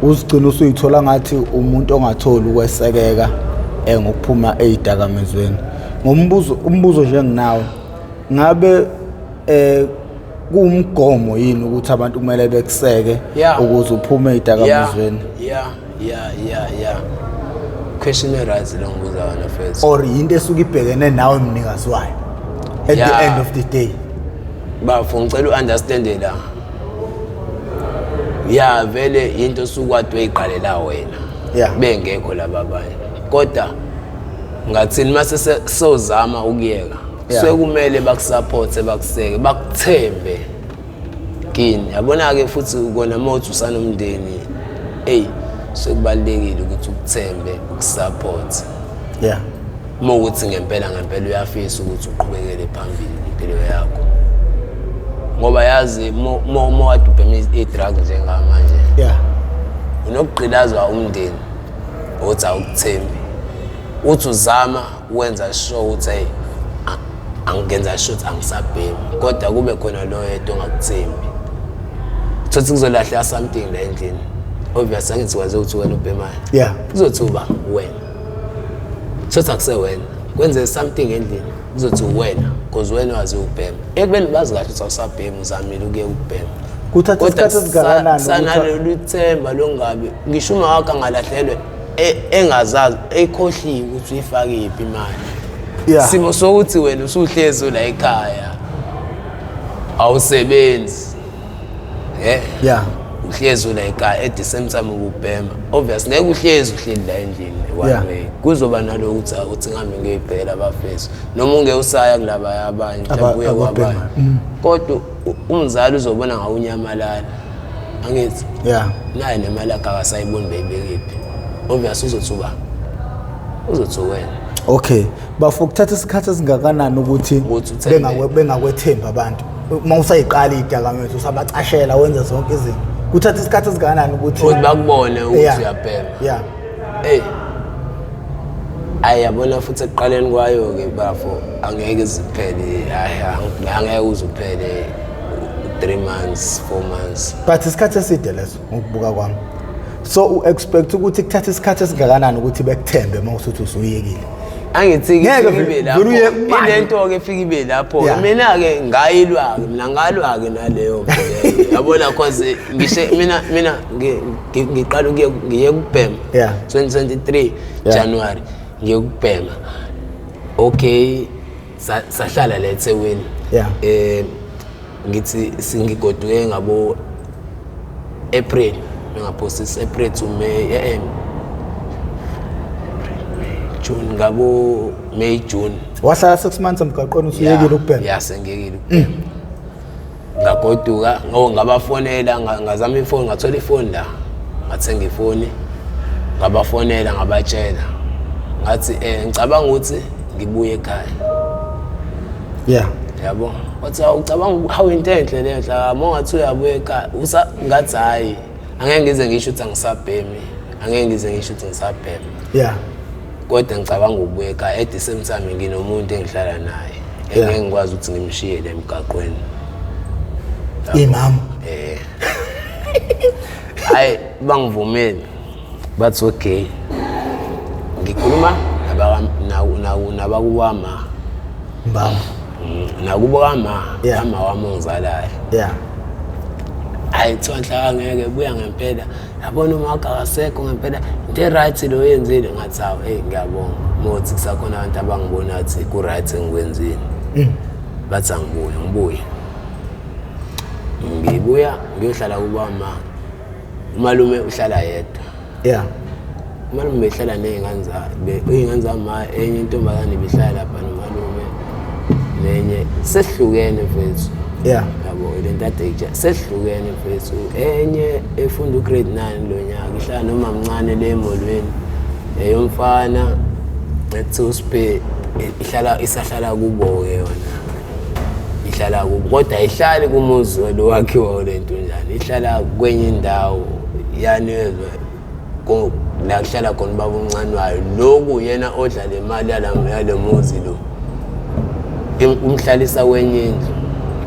uzigcina usuyithola ngathi umuntu ongatholi ukwesekeka ngokuphuma ezidakamizweni. Ngombuzo, umbuzo nje enginawo, ngabe kuwumgomo yini ukuthi abantu kumele bekuseke ukuze uphume ezidakamizweni? Ya, question right lo ngibuza wona first. Or into esuke ibhekene nawe mnikazi wayo at the end of the day? Bafo, ngicela u-understande la, ya, vele into osukwade uyiqalela wena bengekho laba abanye, kodwa ngathini mase sozama ukuyeka, sekumele bakusupporte, bakuseke, bakuthembe kini, yabona-ke. Futhi kona uma uthi usanomndeni, eyi, sekubalulekile ukuthi ukuthembe, ukusupport, uma ukuthi ngempela ngempela uyafisa ukuthi uqhubekele phambili nempilo yakho, ngoba yazi mo kade ubhema i-drug njengamanje, unokugqilazwa umndeni othi awukuthembi, uthi uzama wenza sure ukuthi hey, angenza sure ukuthi angisabhemi, kodwa kube khona lo yedwa ongakuthembi, thothi kuzolahleka something la endlini. Obvious, angithi waze ukuthi wena ubhemayo, kuzothi uba wena, thothi akusewena, kwenze something endlini, kuzothi wena, because wena wazi ubhema, ekubeni bazi kahle ukuthi awusabhemi, uzamile ukuye ukubhema. Kuthatha Kodwa isikhathi esingakanani sanalolu themba longabi ngisho uma wakho angalahlelwe, engazazi, ekhohliwe ukuthi uyifake yiphi imali, simo sokuthi wena usuhlezi la ekhaya, awusebenzi, uhlezi la ekhaya, at the same time ukubhema, obvious ngeke uhlezi uhleli la endlini one way, kuzoba nalokuthi uthi ngihambe ngiyoyibhekela abafeso, noma unge usaya kulaba abanye, mhlawumbe uye kwabanye, kodwa umzali uzobona ngawunyamalala, angithi? Naye nemali yakhe akasayiboni, beyibekephi? Obvious uzothi uba, uzothi wena. Okay bafo, kuthatha isikhathi esingakanani ukuthi Ukuthi uthembe. Bengakwethembi abantu uma usayiqala idakamizwa, usabacashela, wenza zonke izinto? Kuthatha isikhathi esingakanani ukuthi ukuthi bakubone ukuthi uyabhema? Ey, ayi, yabona, futhi ekuqaleni kwayo-ke bafo, angeke iziphele, hayi, angeke uze uphele 3 months, 4 months. But isikhathi eside leso ngokubuka kwami. So u-expect ukuthi kuthatha isikhathi esingakanani ukuthi bekuthembe uma usuthi usuyekile? Angithi Ngeke ifike ibe lapho. Vele uye manje. Ilento-ke efike ibe lapho. Mina-ke ngayilwa-ke, mina ngalwa-ke naleyo nto leyo, yabona, cause ngishe mina ngiqala ukuye, ngiye kubhema 2023 January, ngiye kubhema. Okay, sahlala la eThekwini. Ngithi singigoduke ngabo April, ngaphosta April to May, April, May, June, ngabo May, June. Wahlala 6 months emgaqweni usuyekile ukubhema? Ya, sengiyekile ukubhema. Ngagoduka, ngabafonela, ngazama ifoni, ngathola ifoni la, ngathenga ifoni, ngabafonela, ngabatshela, ngathi ngicabanga ukuthi ngibuye ekhaya. Yabo, wathi, awucabanga, hawu, into enhle leyo nhla, uma ungathi uyabuya ekhaya usa. Ngathi, hhayi, angeke ngize ngisho ukuthi angisabhemi, angeke ngize ngisho ukuthi ngisabhema, kodwa ngicabanga ukubuya ekhaya. At the same time nginomuntu engihlala naye engeke ngikwazi ukuthi ngimshiye la emgaqweni. Imama? Eh. Hayi, bangivumeli, bathi okay. Ngikhuluma nabakuwama. Mbamba. Nakubo kama, kama wami ongizalayo. Hayi, kuthiwa Nhlaka ngeke buya ngempela. Yabona umaka akasekho ngempela. Into e-right lo yenzile, ngathi hawu, hey, ngiyabonga. Mothi kusakhona abantu abangibona ukuthi ku-right engikwenzile. Bathi angibuye, ngibuye. Ngibuya ngiyohlala kubama. Umalume uhlala yedwa. Umalume behlala ney'ngane iy'ngane zama, enye intombazane ibihlala lapha nomalume, nenye sesihlukene mfethu. Yabo, le nto ade itsha sesihlukene mfethu. Enye efunda u-grade 9 lo nyaka ihlala noma mncane le emolweni. Eyomfana ekuthiwa uSphe ihlala isahlala kubo-ke yona. Ihlala kubo kodwa ayihlali kumuzi lo wakhiwa le nto njani, ihlala kwenye indawo yanezwe la kuhlala khona ubaba omncane wayo. Loku yena odla le mali yalo muzi lo, umhlalisa kwenye indlu.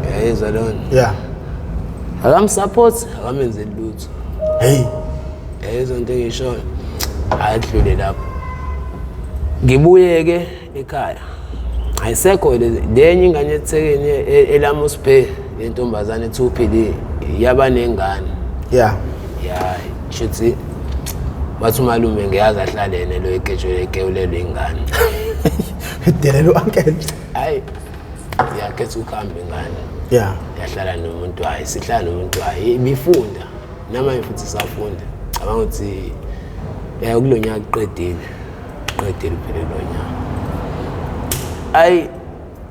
Uyayizwa leyo nto? Akamsupport, akamenzeli lutho. Hey. Uyayizwa into engiyishoyo? Ayidlule lapho. Ngibuye-ke ekhaya. Ayisekho lenye ingane ethekeni elami uSphe, le ntombazane ethiwa uPhili, yaba nengane. Ya, shuthi bathi umalume ngiyazi ahlale yena lo eketshwe ekewulelwe ingane. Delela u-uncle. Hayi, yakhetha ukuhamba ingane. Yahlala nomuntu wayo, sihlala nomuntu wayo. Ibifunda, namanje futhi isafunda. Cabanga ukuthi kulo nyaka uqedile. Qedile phela lo nyaka. Ayi,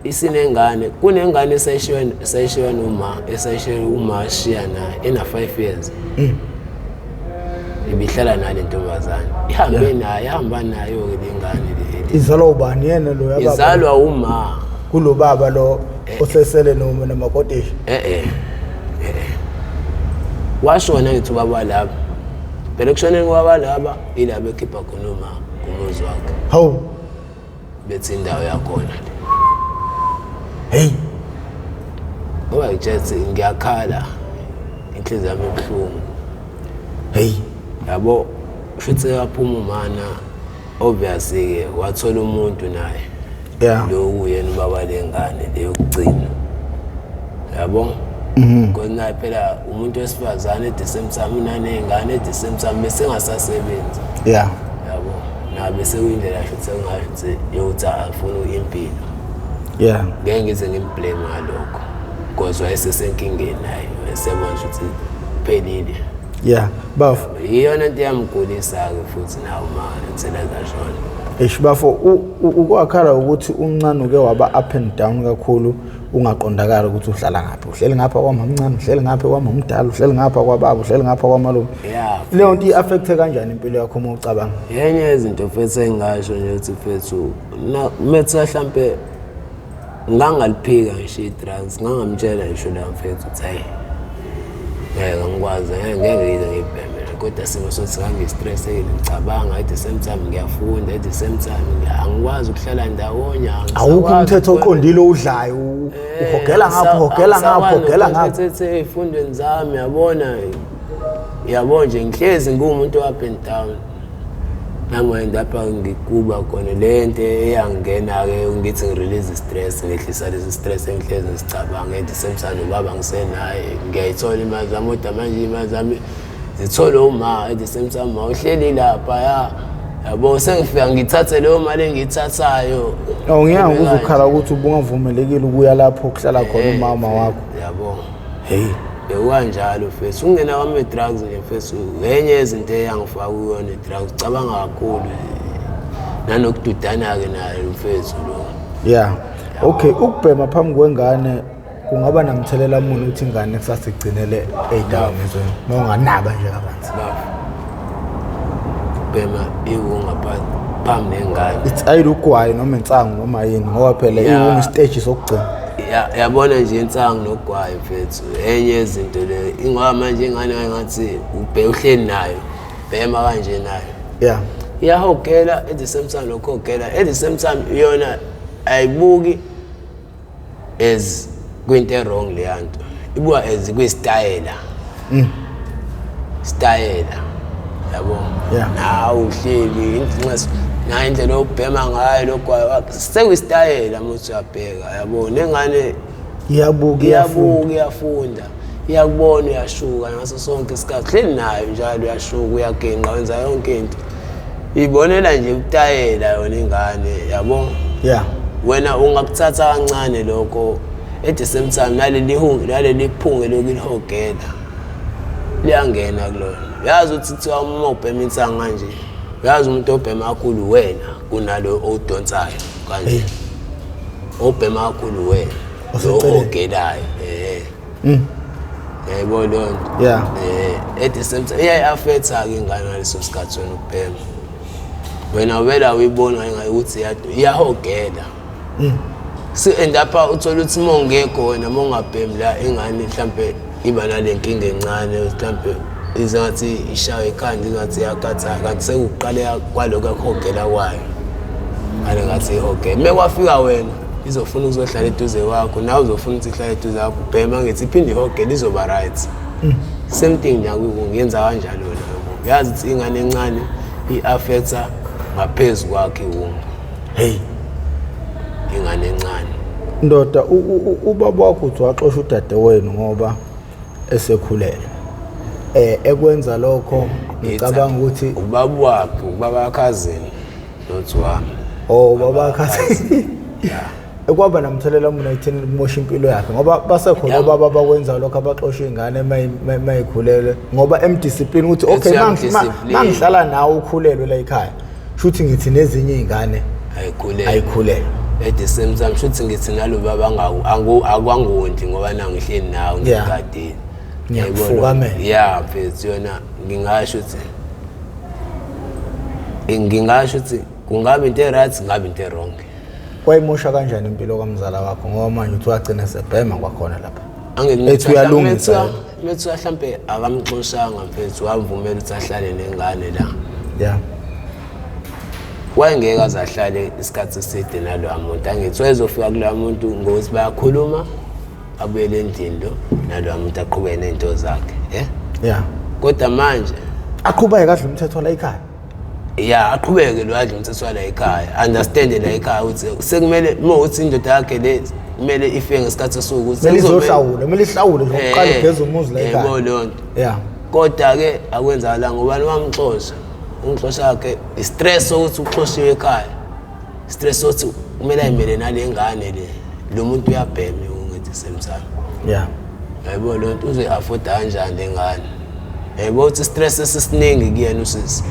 isinengane, kunengane esayishiwe noma esayishiwe uma ashiya naye ena 5 years. Ibihlala nale ntombazane. Ihambe naye, ihamba nayo ke le ngane le. Izalwa ubani yena lo yababa? Izalwa uma. Kulo baba lo osesele noma namakotishi? Washona ngithi ubaba laba. Phela kushoneni kwababa laba ilabo ekhipha khona uma kumuzi wakhe. Hawu. Bethi indawo yakhona le. Hey. Ngoba ngitshethe ngiyakhala, inhliziyo yami ibuhlungu. Hey. Yabo, futhi waphuma umana, obviously ke wathola umuntu naye. Lo kuyena ubaba lengane leyokugcina. Yabo? Kona phela umuntu wesifazane at the same time unaney'ngane at the same time bese engasasebenzi. Yabo, nabe sekuyindlela futhi sengasho ukuthi yokuthi afuna impilo. Ngeke ngize ngimblame ngalokho. Because wayesesenkingeni naye, wayesebona ukuthi kuphelile. Bafo. Iyona into eyamgulisa-ke futhi nawo ma ethela zashona. Eish bafo, ukwakhala ukuthi umncane uke waba up and down kakhulu, ungaqondakala ukuthi uhlala ngaphi. Uhleli ngapha kwamamncane, uhleli ngapha kwamamdala, uhleli ngapha kwababa, uhleli ngapha kwamalume. Leyo nto i-affecte kanjani impilo yakho uma ucabanga? Yenye yezinto mfethu engingasho nje ukuthi mfethu, na methu mhlambe ngangaliphika ngisho i-drugs, ngangamtshela ngisho la mfethu ukuthi hayi ngeke ngikwazi, ngeke ngize ngibheme, kodwa simo sokuthi ngangi-stressekile, ngicabanga at the same time ngiyafunda, at the same time angikwazi ukuhlala ndawonye, angisakwazi Awukho umthetho ukwenza oqondile owudlayo, uhogela ngapha, uhogela ngapha, uhogela ngapha. Ngisakwazi ey'fundweni zami, yabona, yabo nje ngihlezi ngiwumuntu up and down. Nami lapha ngikuba khona le nto eyangena-ke ngithi ngi-release stress, ngehlisa lesi stress engihlezi ngisicabanga. At the same time ubaba ngisenaye, ngiyayithola imali zami, kodwa manje iy'mali zami zitholwe uma at the same time ma uhleli lapha ya yabo, sengifika ngithathe leyo mali engiyithathayo. Awu, ngiyeke ngikuzukhala ukuthi ubungavumelekile ukuya lapho kuhlala khona umama wakho. Yabo. Hey. Bekukanjalo mfethu, ukungena kwami e-drugs nje mfethu, enye yezinto eyangifaka kuyona i-drugs, cabanga kakhulu nanokududana-ke naye mfethu lo. Okay, ukubhema phambi kwengane kungaba namthelela muni ukuthi ingane kusasa igcinele ey'dakamizweni uma unganaba nje kabanzi? Ukubhema iwunga phambi nengane. It's either ugwayi noma insangu noma yini, ngoba phela iwunga isiteji sokugcina. Yabona nje insangu nogwayi mfethu, enye yezinto le, ingoba manje ingane ngathi ubhe uhleli nayo, bhema kanje nayo. Iyahogela at the same time nokuhogela at the same time yona ayibuki as kwinto e-wrong leya nto, ibuka as kwisitayela. Stayela, yabo. Nawe uhleli inxesi nayo indlela obhema ngayo lokwayo sekuyisitayela uma uthi uyabheka, yabo. Nengane iyabuka, iyabuka, iyafunda, iyakubona, uyashuka ngaso sonke isikhathi, hleli nayo njalo, uyashuka, uyagenqa, wenza yonke into, ibonela nje ukutayela yona ingane, yabo. Wena ungakuthatha kancane lokho, at the same time naleli hungu, naleli phunge lokilihogela liyangena kulona. Uyazi ukuthi kuthiwa uma ubhema insangu kanje, uyazi umuntu obhema kakhulu wena kunalo owudonsayo kanje, obhema kakhulu wena lo Oseceleni. ohogelayo, eh. Yayibona leyo nto? At the same time iyayi-affecta-ke ingane ngaleso sikhathi wena ubhema, wena vele awuyiboni ngayo ukuthi iyahogela. Si end up uthola ukuthi uma ungekho wena, uma ungabhemi la, ingane mhlampe iba nale nkinga encane, mhlampe ize ngathi ishawe ikhanda, ingathi iyakhathala, kanti sekuqale kwalokhu akuhogela kwayo, ngale ngathi ihogela. Uma kwafika wena, izofuna ukuzohlala eduze kwakho, nawe uzofuna ukuthi ihlale eduze kwakho, ubhema ngithi iphinde ihogele, izoba right. Same thing nakuyenza kanjalo wena, yazi ukuthi ingane encane i-affecta ngaphezu kwakhe iwunga. Hey. Ingane encane. Ndoda, ubaba wakho uthi waxosha udadewenu ngoba esekhulelwe. Ekwenza lokho, ngicabanga ukuthi ubaba wakhe, ubaba cousin, not wami. Oh, ubaba cousin. Ekwaba namthelela muna ekutheni kumosha impilo yakhe, ngoba basekhona obaba abakwenza lokho, abaxosha ingane mayikhulelwe, ngoba emdiscipline ukuthi okay, Ethi uyamdiscipline. Mangihlala nawe ukhulelwe la ekhaya, shuthi ngithi nezinye izingane ayikhulelwe. Ayikhulelwe. At the same time shuthi ngithi nalo baba akwangondli ngoba nangihleli nawe, ngigadile. Ngiyakufukamela. Ya mfethu, yona ngingasho ukuthi kungabe into e-right, kungabe into e-wrong. Kwayimosha kanjani impilo kamzala wakho, ngoba manje uthi wagcina sebhema kwakhona lapha? Angithi Ethi uyalungisa yena. Methiwa mhlampe akamxoshanga mfethu, wamvumela ukuthi ahlale nengane la. Wayengeke aze ahlale isikhathi eside naloya muntu, angithi wayezofika kuloya muntu ngokuthi bayakhuluma, abuyele endlini lo naloya muntu, aqhubeke ney'nto zakhe, Kodwa manje aqhubeke kadle umthetho la ekhaya. Ya, aqhubeke lo adle umthetho wala ekhaya, understand la ekhaya ukuthi sekumele uma uthi indoda yakhe le kumele ife ngesikhathi esukuthi kumele izohlawula, kumele ihlawule nje ukuqala ugeza umuzi la yebo ekhaya. Leyo nto. Kodwa ke akwenzakalanga ngoba wamxosha, umxosha wakhe i-stress sokuthi uxoshiwe ekhaya, stress sokuthi kumele ayimele nale ngane le, lo muntu uyabhema at the same time. Yayibona leyo nto, uzoyi-afforda kanjani le ngane? Yayibona ukuthi i-stress sesisiningi kuyena usisi,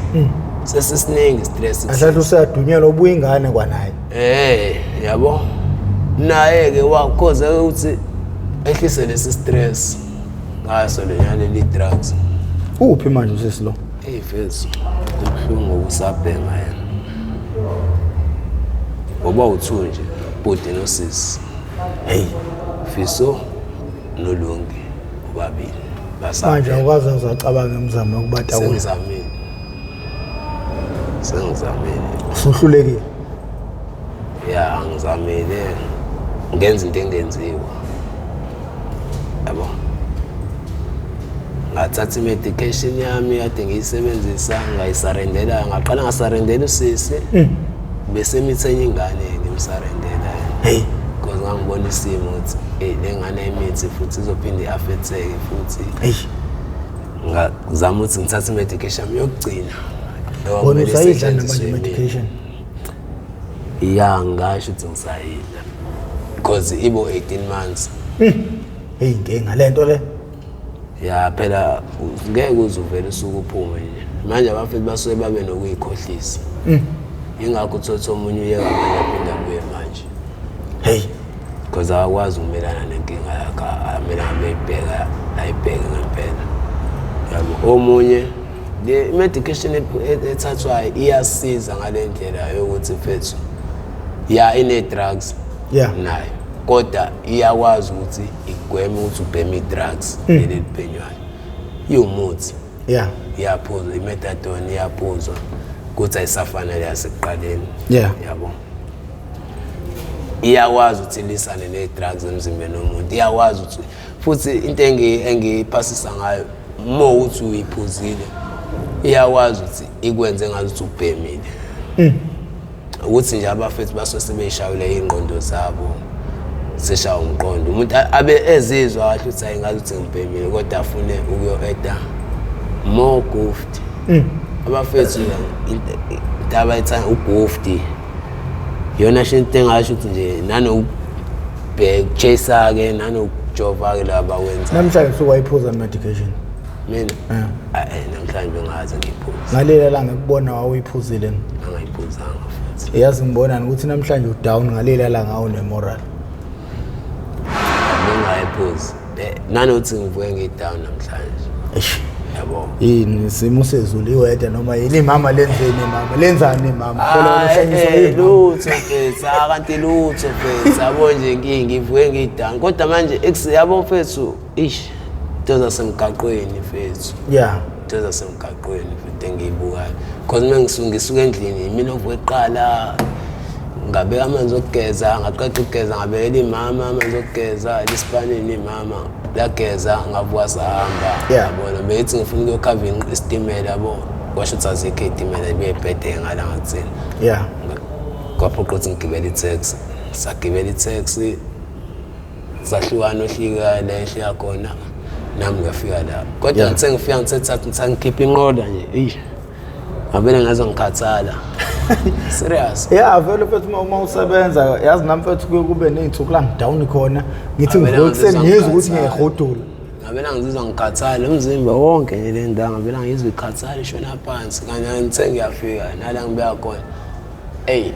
sesisiningi i-stress. Ahlahle useyadunyelwa, ubuya ingane kwanaye. Yabo, naye ke wakhoze ukuthi ehlise lesi stress ngaso le yaleli drugs. Uphi manje usisi lo? Hey mfethu, kubuhlungu ukusabhema yena. Ngoba u2 nje, bhuti nosisi. Hey. Fiso noLungi bobabili Manje basabhema. awukwazi uzacabanga imizamo yokubatakula? Sengizamile. Sengizamile. Usuhlulekile? Ya, ngizamile. Ngenza into engenziwa. Yabo. Ngathatha i-medication yami kade ngiyisebenzisa, ngayisurrendela, ngaqala ngasurrendela usisi. Bese emithe enye ingane ngimsurrendela. Hey. Because ngangibona isimo ukuthi hey, le ngane imithi futhi izophinde i-affecteke futhi. Hey. Ngazama ukuthi ngithathe i-medication yami yokugcina. Wena Kumele usayidla isetshenziswe namanje yimina. i-medication? Ya, ngasho ukuthi ngisayidla because ibo 18 months. Hey, inkinga lento le. Ya phela, ngeke uze uvele usuke uphume nje manje, abafethu basuke babe nokuyikhohlisa, ingakho uthotha omunye uyeka manje, aphinde abuye manje. Hey. Because akakwazi ukumelana nenkinga yakhe amele ngabe ayibheka, ayibheke ngempela, yabo. Omunye le medication ethathwayo iyasiza ngale ndlela yokuthi mfethu, ya, ine-drugs nayo, kodwa iyakwazi ukuthi igweme ukuthi ubheme i-drugs leli libhenywayo, iwumuthi. Iyaphuzwa i-methadone, iyaphuzwa ukuthi ayisafana yasekuqaleni. Yabo, iyakwazi ukuthi ilisane ne-drugs emzimbeni womuntu, iyakwazi ukuthi futhi into engiyiphasisa ngayo Uma ukuthi uyiphuzile iyakwazi ukuthi ikwenze ngazuthi ubhemile. Ukuthi nje abafethu basuke sebeyishayile iy'ngqondo zabo, seshaya umqondo umuntu abe ezizwa kahle ukuthi hayi ngazi ukuthi ngibhemile, kodwa afune ukuyo-eda more goofed. Abafethu into abayithanda ugofti, iyona sho into engasho ukuthi nje nanokubheka-ke nanokujova-ke la bakwenza. Namhlanje usukwayiphuza medication? Mina? Namhlanje bengaze ngiyiphuze. Ngalela langa ngikubona wawuyiphuzile? Angayiphuzanga futhi. Yazi ngibonani ukuthi namhlanje udown, ngalela langa awune-moral. Bengingayiphuzi. Nanokuthi ngivuke ngidown namhlanje. Eish. Yabo. Yini, isimo sezulu, iweather, noma yini? Imama lenzeni? Imama lenzani? Imama phela uhlanyiswa yimama. Lutho mfethu, akanti lutho mfethu, yabo nje ngivuke ngidown, kodwa manje yabo mfethu, ish, into zasemgaqweni mfethu. Into zasemgaqweni mfethu engiyibukayo, because uma ngisuka endlini yimina ovuke kuqala, ngabeka amanzi okugeza, ngaqeda ukugeza ngabekela imama amanzi okugeza lesipanini, imama lageza, ngavuka sahamba. Yabona, bethi ngifuna ukuyokhava isitimela, yabo, kwasho ukuthi azikho iy'timela, beyibhede ngala ngakuthina. Kwaphoqa ukuthi ngigibele i-taxi, sagibela i-taxi, sahlukana, ohlika la ehlika khona, nami ngiyafika la, kodwa ngithe ngifika ngithe thatha ngithe ngikhipha inqola nje, eyi, ngavele ngazwa ngikhathala, serious. Ya vele mfethu, uma usebenza, yazi nami mfethu kuye kube ney'nsuku la ngidown khona, ngithi Avele ngivuka ekuseni ngazizwa ngizwe ukuthi ngikhathala. ngiyayihudula. Ngavele ngizizwa ngikhathala umzimba wonke nje, le ndawo ngavele ngizwe ikhathala, ishona phansi kanye. Ngithe ngiyafika nala ngibeka khona, eyi,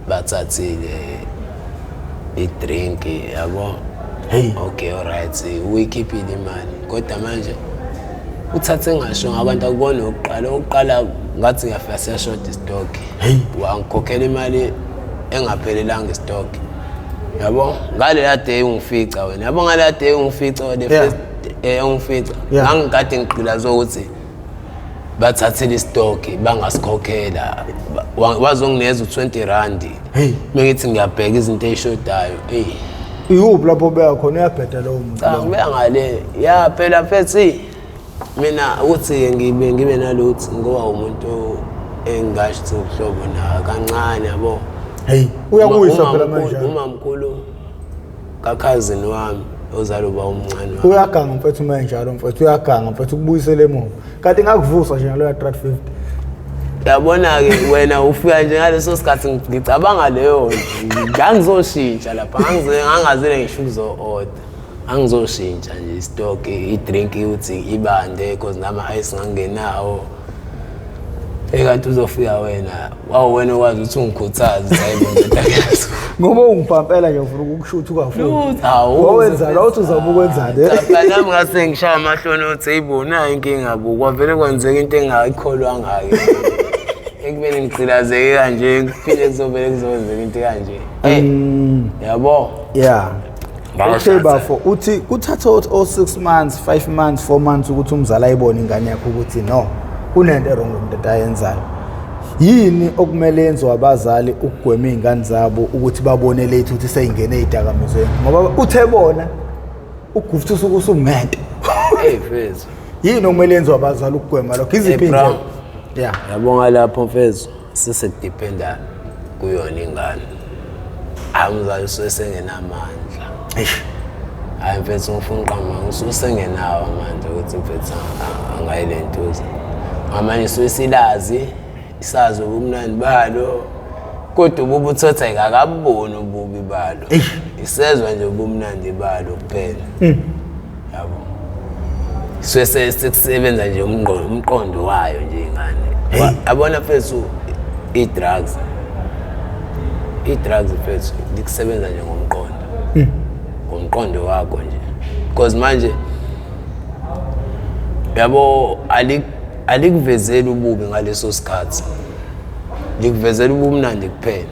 bathathile i-drink, yabo. Hey. Okay, alright, uyikhiphile imali, kodwa manje uthathe ngasho ngabantu akubona ukuqala ukuqala, ngathi ngiyafika siyashoda istock. Hey. Wangikhokhela imali engaphelelanga istock, yabo, ngaleya day ungifica wena, yabo, ngaleya day ungifica wena, the first ungifica, ngangikade ngigqilazwe ukuthi bathathile istock bangasikhokhela. Wazonginikeza u-20 rand. Hey. Mengithi ngiyabheka izinto ey'shodayo, eyi. Ikuphi lapho ubeka khona? Uyabheda lowo muntu Cha. lowo. Ngibeka ngale, ya phela mfethi, mina ukuthi ngibe nalokuthi ngoba umuntu engingasho ukuthi ubuhlobo naye kancane, yabo. Hey, uyakuyisa phela manje. Umamkhulu kakhazini wami ozalwa uba umncane wami. Uyaganga mfethu uma enjalo mfethu, uyaganga mfethu, ukubuyisela emuva. Kanti ngakuvusa nje ngaloya 350. Yabona-ke wena ufika nje ngaleso sikhathi ngicabanga leyo nto, ngangizoshintsha lapha, ngangazile ngisho ukuzo-order, ngangizoshintsha nje istock, i-drink ukuthi ibande, cause nama-ice ngangingenawo. Ekanti uzofika wena, wawuwena okwazi ukuthi ungikhuthaze, hayi bo ndodakazi. Ngoba ungipampela nje, ufuna ukukushutha ungafuni. Lutho, hawu. Wawenzani? Wawuthi uzama ukwenzani? Cha, phela nami ngase ngishaya amahloni ukuthi heyibo, nayo inkinga bo, kwavele kwenzeka into engayikholwanga-ke ekubeni ngigqilazeke kanje, kuphinde kuzovele kuzokwenzeka into kanje. Yabo. Okay bafo, uthi kuthatha o 6 months, 5 months, 4 months ukuthi umzali ayibone ingane yakhe ukuthi no, kunento wrong lo muntu ayenzayo. Yini okumele yenziwe abazali ukugwema iy'ngane zabo ukuthi babone late ukuthi seyingene ey'dakamizweni? Ngoba uthe bona ugufta usuke usumente. Eyi mfethu. Yini okumele yenziwe abazali ukugwema lokho? Iziphi Hey, bro. iy'ndlela? Yeah. Yabonga lapho mfethu, sesekudependa kuyona ingane, hayi umzali usuke sengenamandla. Eish. Hayi mfethu, ngifuna uqamba, usuke sengenawo amandla ukuthi mfethu angayilentuza ngamanye, suke silazi isazi ubumnandi balo, kodwa ububi uthotha akakabuboni ububi balo. Eish. Isezwa nje ubumnandi balo kuphela, yabo, suke sekusebenza nje umqondo wayo nje ingane. Hey. Yabona mfethu, i-drugs mfethu likusebenza nje ngomqondo wakho nje, because manje yabo alikuvezeli ububi ngaleso sikhathi, likuvezela ubumnandi kuphela.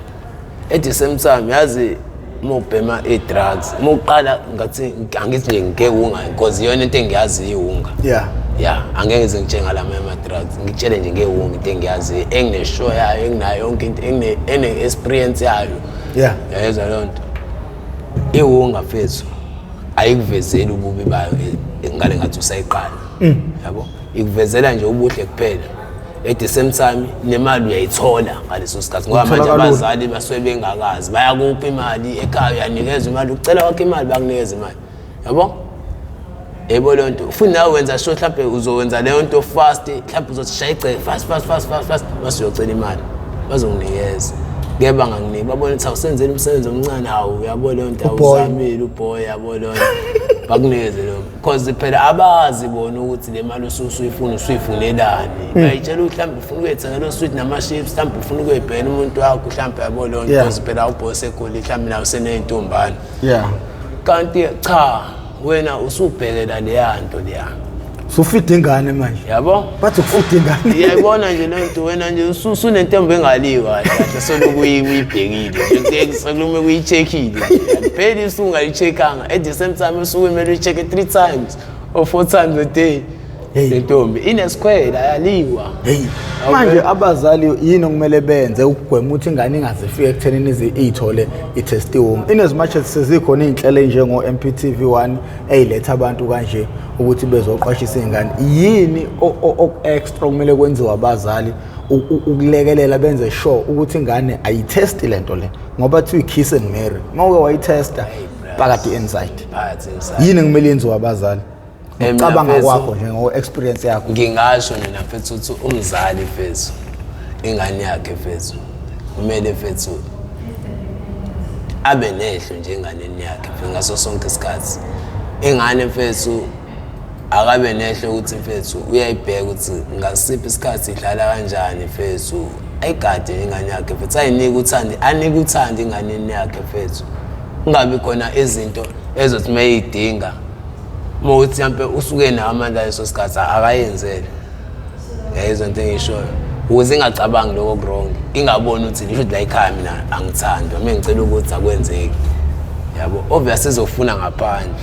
At the same time, yazi uma ubhema i-drugs, uma uqala, ngathi angithi nje ngike wunga, because iyona into engiyaziyo iwunga. Ya, angeke ngize ngitshele ngalamanye ama-drugs, ngitshele nje ngewunga, into engiyaziyo, engine-sure yayo, enginayo yonke into, ene-experience yayo. Yayezwa leyo nto, iwunga mfethu ayikuvezeli ububi bayo. Ngale ngathi usayiqala, yabo, ikuvezela nje ubuhle kuphela. At the same time nemali uyayithola ngaleso sikhathi, ngoba Uyithola manje kalula. Abazali basuke bengakazi, bayakupha imali ekhaya, uyanikezwa imali, ucela kwakho imali, bakunikeza imali, yabo. Yebo, leyo nto futhi nawe wenza sure mhlawumbe uzowenza leyo nto fast, mhlawumbe uzothi shaya igceke fast fast fast fast fast, mase uyocela imali, bazokunikeza. Ngeke bangakuniki, babone ukuthi awusenzeli umsebenzi omncane, hawu, uyabo leyo nto. Uboy. Awuzamile uboy, yabo leyo nto, bakunikeze leyo, because phela abazi bona ukuthi le mali usuyifuna usuyifunelani. Bayitshela ukuthi mhlawumbe ufuna ukuyithengela usweet nama-chips, mhlawumbe ufuna ukuyibhela umuntu wakho, mhlawumbe, yabo leyo nto, because phela ubhosi egoli, mhlawumbe nawe useney'ntombane, kanti cha, wena usubhekela leya nto leya. Sufida ingane manje. Yabo. Bathi ukufida ingane. Iyayibona nje leyo nto, wena nje usunentombi engaliwa kahle kahle, soloku uyibhekile, sekulume kuyi-check-ile, phela usuku ungayi-check-anga, at the same time usuku kumele uyi-check-e three times or four times a day. Hey. Le ntombi inesikhwela, ayaliwa. Hey, manje abazali yini okumele benze ukugwema ukuthi ingane ingaze ifike ekuthenini ize iyithole i-testiwoma? In as much as sezikhona iy'nhlelo ey'njengo-MPTV 1 ey'letha abantu kanje ukuthi bezoqwashisa iy'ngane, yini oku-extra okumele kwenziwe abazali ukulekelela benze sure ukuthi ingane ayithesti le nto le? Ngoba kuthiwa i-kiss and marry, uma uke wayithesta, phakathi inside. Phakathi inside. Yini ekumele yenziwe abazali? Mina Cabanga kwakho nje, ngo-experience yakho. Ngingasho mina mfethu ukuthi umzali mfethu, ingane yakhe mfethu, kumele mfethu abe nehlo nje enganeni yakhe mfethu ngaso sonke isikhathi. Ingane mfethu akabe nehlo ukuthi mfethu uyayibheka ukuthi ngasiphi isikhathi idlala kanjani mfethu, ayigade ingane yakhe mfethu, ayinike uthando, anike uthando inganeni yakhe mfethu. Kungabi khona izinto ezothi uma eyidinga, uma uthi mhlampe usuke nawo amandla leso sikhathi, akayenzele. Yayizwa into engiyishoyo? Ukuze ingacabangi lokho oku-wrong, ingaboni ukuthi ngisho ukuthi la ekhaya mina angithandwa, uma ngicela ukuthi akwenzeki, yabo. Obvious izofuna ngaphandle,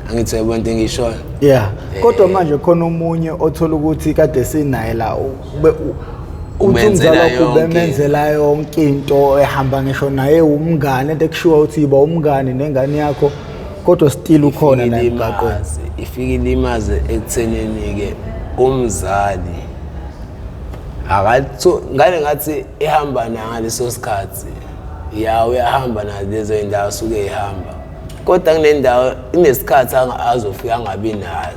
angithi uyayibona into engiyishoyo? Yeah, kodwa manje khona omunye othola ukuthi kade sinaye la uthi Ubenzela umzali wakho yonke. ubemenzela yonke into, ehamba ngisho naye umngane, into ekushiwo ukuthi yiba umngane nengane yakho, kodwa still ukhona la emgaqweni. Ifike ilimaze ekuthenini-ke umzali akatho ngale ngathi ehamba na ngaleso sikhathi ya uyahamba nalezo y'ndawo asuke ehamba, kodwa kunendawo kunesikhathi azofika angabi nayo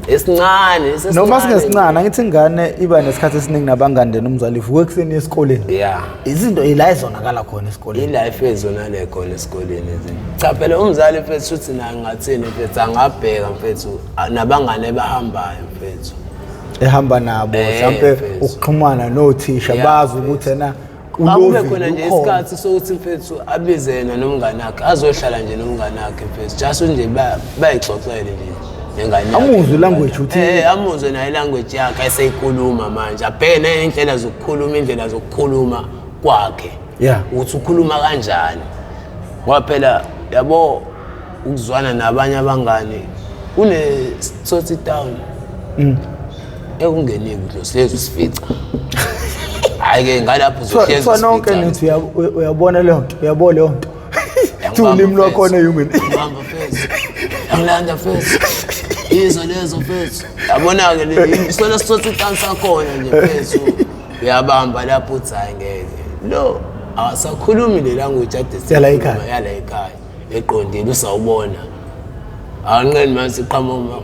esincane. Noma singesincane, angithi ingane iba nesikhathi esiningi nabangani then umzali ivuka ekuseni esikoleni. Izinto ila ezonakala khona esikoleni. I-life ezonale khona esikoleni izinto. Cha phela umzali mfethu uthi naye ngathini mfethu, angabheka mfethu nabangane bahambayo mfethu. Ehamba nabo, mhlampe mfethu. Ukuxhumana nothisha, bazi ukuthi ena Akube ulovile, khona nje ukhona. Isikhathi sokuthi mfethu abize yena nomngane wakhe, azohlala nje nomngane wakhe mfethu, just nje bayixoxele nje nengane yakhe. Amuzwe i-language uthi- Amuzwe naye i-language yakhe eseyikhuluma manje, abheke ney'ndlela zokukhuluma, indlela zokukhuluma kwakhe, ukuthi ukhuluma kanjani, ngoba phela yabo ukuzwana nabanye abangani kune-tsotsi town ekungeniki uzohlezi usifica, hhayi-ke ngalapho uzohlezi Kuthiwa nonke usifica. nithi uyabona leyo nto, uyabona leyo nto. Kuthiwa ulimi lwakhona eyungeni. Ngibamba mfethu, angilanda mfethu, yizo lezo mfethu, yabona-ke sona sitsotsi town sakhona nje mfethu, uyabamba lapho uthi hhayi ngeke lo asakhulumi le language ade Yala ekhaya. siyikhuluma, yala ekhaya eqondile, usawubona anqeni manje siqhamuka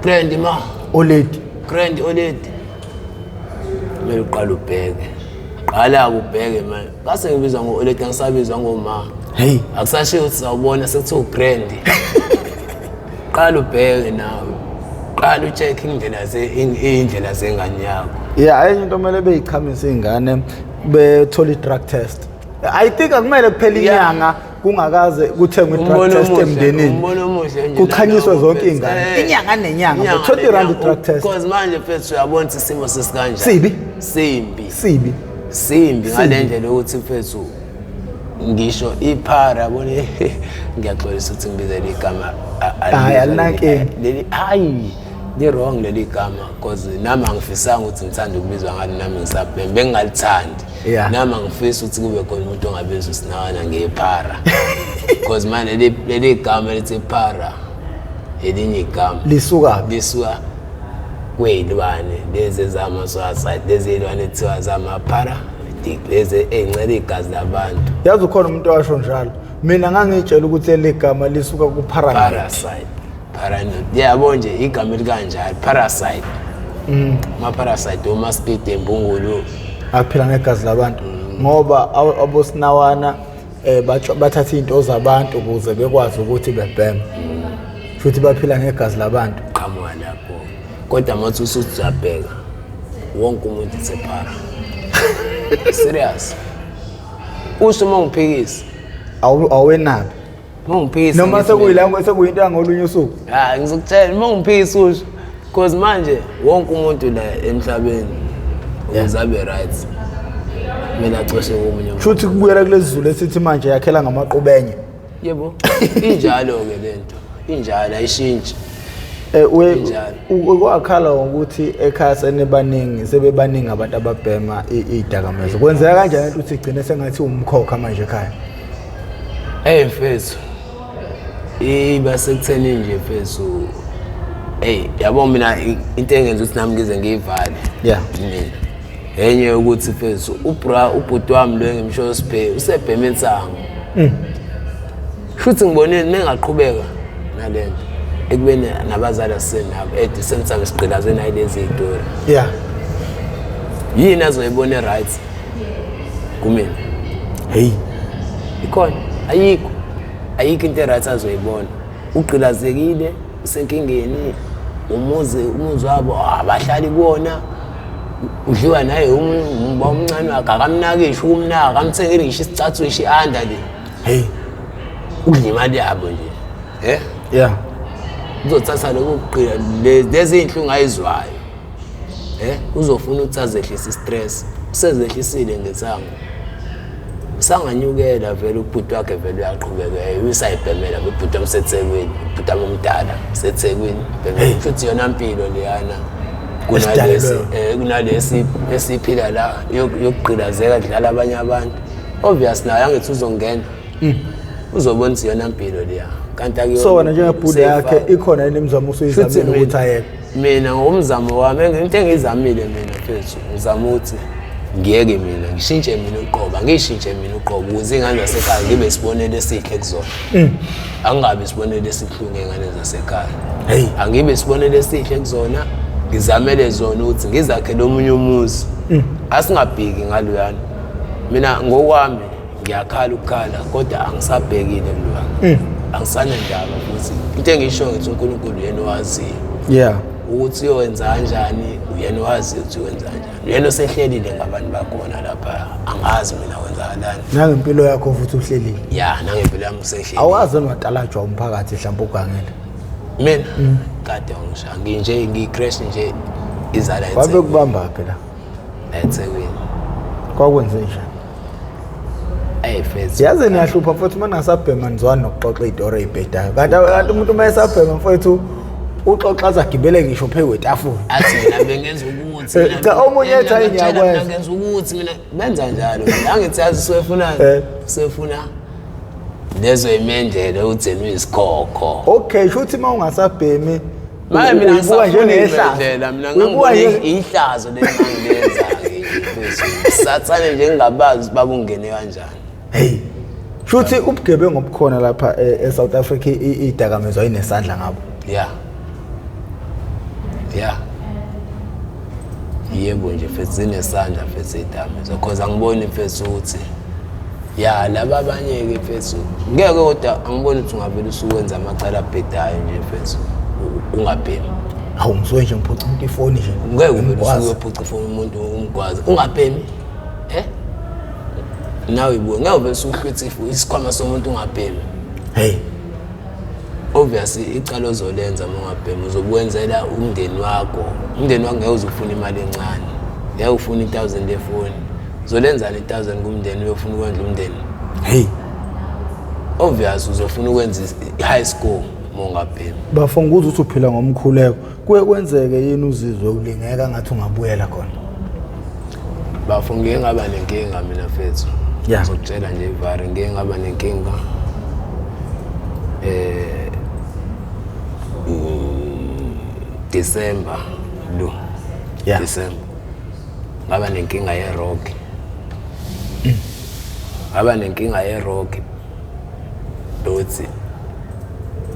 grand ma Oledi. Grand oledi, kumele uqale ubheke, qala ubheke manje ngase ngibizwa ngo-oledi, angisabizwa ngoma. Hey. Akusashiwo ukuthi sawubona, sekuthiwa ugrand. Qala ubheke nawe, qala u-check iy'ndlela zengane yakho. Yeah, enye into kumele beyichamise iy'ngane, bethole i-drug test. I think akumele kuphele inyanga kungakaze kuthengwe i-drug Umbono test omuhle, emndenini. umbono omuhle nje Kukhanyiswe lana, zonke mfethu. iy'ngane. Inyanga nenyanga, Inyanga ngo 20 rand nenyanga. i-drug test. Because manje mfethu uyabona ukuthi isimo sesikanjani. Sibi. Simbi. Sibi. Simbi ngale ndlela yokuthi mfethu ngisho iphara, yabona, ngiyaxolisa ukuthi ngibizele igama Hhayi, alinankinga. Leli hayi li-wrong leli gama, because nami angifisanga ukuthi ngithande ukubizwa ngalo, nami ngisabhema bengingalithandi. Nami angifisi ukuthi kube khona umuntu ongabizwa usinawana ngephara, because manje leli gama lithi phara. Elinye igama Lisuka lisuka kwey'lwane lezi ezama-suicide, lezi y'lwane kuthiwa zama-paradig, lezi ey'ncela igazi labantu. Yazi ukhona umuntu owasho njalo. Mina ngangiyitshela ukuthi leli gama lisuka ku-paranoid. Parasite, paranoid, yabo nje igama elikanjalo, parasite. Ama-parasite omaspidi embungulu. Aphila ngegazi labantu ngoba abosinawana bathatha izinto zabantu ukuze bekwazi ukuthi bebheme. Futhi baphila ngegazi labantu. Qhamuka lapho. Kodwa mathi usuthi uyabheka wonke umuntu it's a para. Serious. Usho uma ungiphikisa. Awenabi. Uma ungiphikisa. Noma ngithi sekuyila sekuyinto yangolunye usuku. Ha, ngizokutshela uma ungiphikisa usho. Because manje wonke umuntu la emhlabeni ukuze abe right kumele acoshe komunye umuntu. Shuthi kubuyela kulezi Zulu esithi manje yakhela ngamaqhubenye. Yebo. Injalo ke lento. Injalo ayishintshi. Injalo. Kwakhala ngokuthi ekhaya senebaningi sebebaningi abantu ababhema izidakamizwa. Kwenzeka kanjani ukuthi igcine sengathi umkhokha manje ekhaya? Hey mfethu. Iba sekutheni nje mfethu. Hey, yabo mina into engenza ukuthi nami ngize ngiyivale. Mina. Enye ukuthi mfethu ubra ubhuti wami lo engimsho siphe usebhema insangu. Shuthi ngibonile nengaqhubeka nalento. Ekubeni nabazali asisenabo at the same time sigqilazwe nayilezi iy'tori. Yini azoyibona right kumina? Hey. Ikhona ayikho. Ayikho into right azoyibona. Ugqilazekile, usenkingeni, umuzi wabo abahlali kuwona. Udliwa naye umba omncane wakhe akamnakisho ukumnaka, akamthengeli ngisho isicathulo ngisho i-under le. Hey. Udla imali yabo nje. Uzothatha lokho kugqila lezi iy'nhlungu ayizwayo. Uzofuna ukuthi azehlise i-stress. Usezehlisile ngesango. Sanganyukela vele ubhuti wakhe vele uyaqhubeka, usayibhemela ubhuti wami useThekwini, ubhuti wami omdala useThekwini. Hey. Futhi yona mpilo leyana Esidalelwe. kunalesi esiphila la yokugqilazeka kudlala abanye abantu. Obvious naye angithi uzongena. Uzobona ukuthi yona mpilo leya. Kanti akuyona. So wena njengebhuti yakhe Useyifaka. ikhona yini imizamo osuyizamile Futhi ukuthi ayeke? Mina ngomzamo wami, into engiyizamile mina mfethu, ngizama ukuthi ngiyeke mina, ngishintshe mina uqobo, angishintshe mina uqobo ukuze iy'ngane zasekhaya ngibe isibonelo esihle kuzona. Angingabi isibonelo esibuhlungu ey'ngane zasekhaya. Hey. Angibe isibonelo esihle kuzona, ngizamele zona ukuthi ngizakhele omunye umuzi. Asingabhiki ngaluyana. Mina ngokwami ngiyakhala ukukhala kodwa angisabhekile kulwana. Angisanendaba futhi. Into engisho ngithi uNkulunkulu uyena owaziyo. Ukuthi uyowenza kanjani, uyena owaziyo ukuthi uyowenza kanjani. Uyena osehlelile ngabantu bakhona lapha. Angazi mina wenzakalani. Nangempilo yakho futhi uhlelile. Ya, nangempilo yami usehlelile. Awazi notalajwa umphakathi mhlawumbe ugangile. Mina kade ngisha nginje ngicrash nje izala Wabe eThekwini. kubamba phi la? eThekwini. Kwakwenze njani? Ey mfethu. Yazi niyahlupha mfethu uma ningasabhema nizwani nokuxoxa iy'tori ey'bhedayo. Kanti umuntu uma esabhema mfethu uxoxa aze agibele ngisho phezu kwetafula. Athi mina bengenza ukuthi mina Cha, omunye ethi hayi, ngiyakutshela, ngiyakwenza. mina ngenza ukuthi mina benza njalo. Angithi yazi usefuna lezo imendlela uthi yena uyisikhokho. Okay, shuthi uma ungasabhemi Manje mina uyibuka ngisafuna njengehlazo. imendlela, mina Uyibuka ngangibona njenge- ihlazo lengangilenza nje. Sathane nje ngingabazi baba ungene kanjani. Hey. Shuthi ubugebengu obukhona lapha e-South Africa idakamizwa inesandla ngabo. Yeah. Yeah. Yebo nje mfethu zinesandla mfethu idakamizwa because angiboni mfethu ukuthi ya laba abanye ke mfethu ngeke kodwa angiboni ukuthi ungavele usuwenza amacala abhedayo nje mfethu ungabhemi. Hawu ngisuke nje ngiphuca umuntu ifoni nje. Ngeke uvele Ngimgwaze. usuke uyophuca ifoni umuntu umgwaze ungabhemi. Nawe ibuye ngeke uvele usuhlwithe isikhwama somuntu ungabhemi. Hey. Obviously icala ozolenza uma ungabhemi uzobuwenzela umndeni wakho. Umndeni wakho ngeke uze ufune imali encane. Ngeke ufune i-1000 efoni. Uzolenzani i-1000 kumndeni uyofuna ukondla umndeni? Hey. Obvious uzofuna ukwenza i-high school uma ungabhemi. Bafo ngikuzwa ukuthi uphila ngomkhuleko. Kuye kwenzeke yini uzizwe ulingeka ngathi ungabuyela khona? Bafo ngike ngaba nenkinga mina mfethu. Yeah. Ngizokutshela nje ivari ngike ngaba nenkinga. December lo. Yeah. December. Ngaba nenkinga ye-rock. Ngaba nenkinga ye-rock. Lothi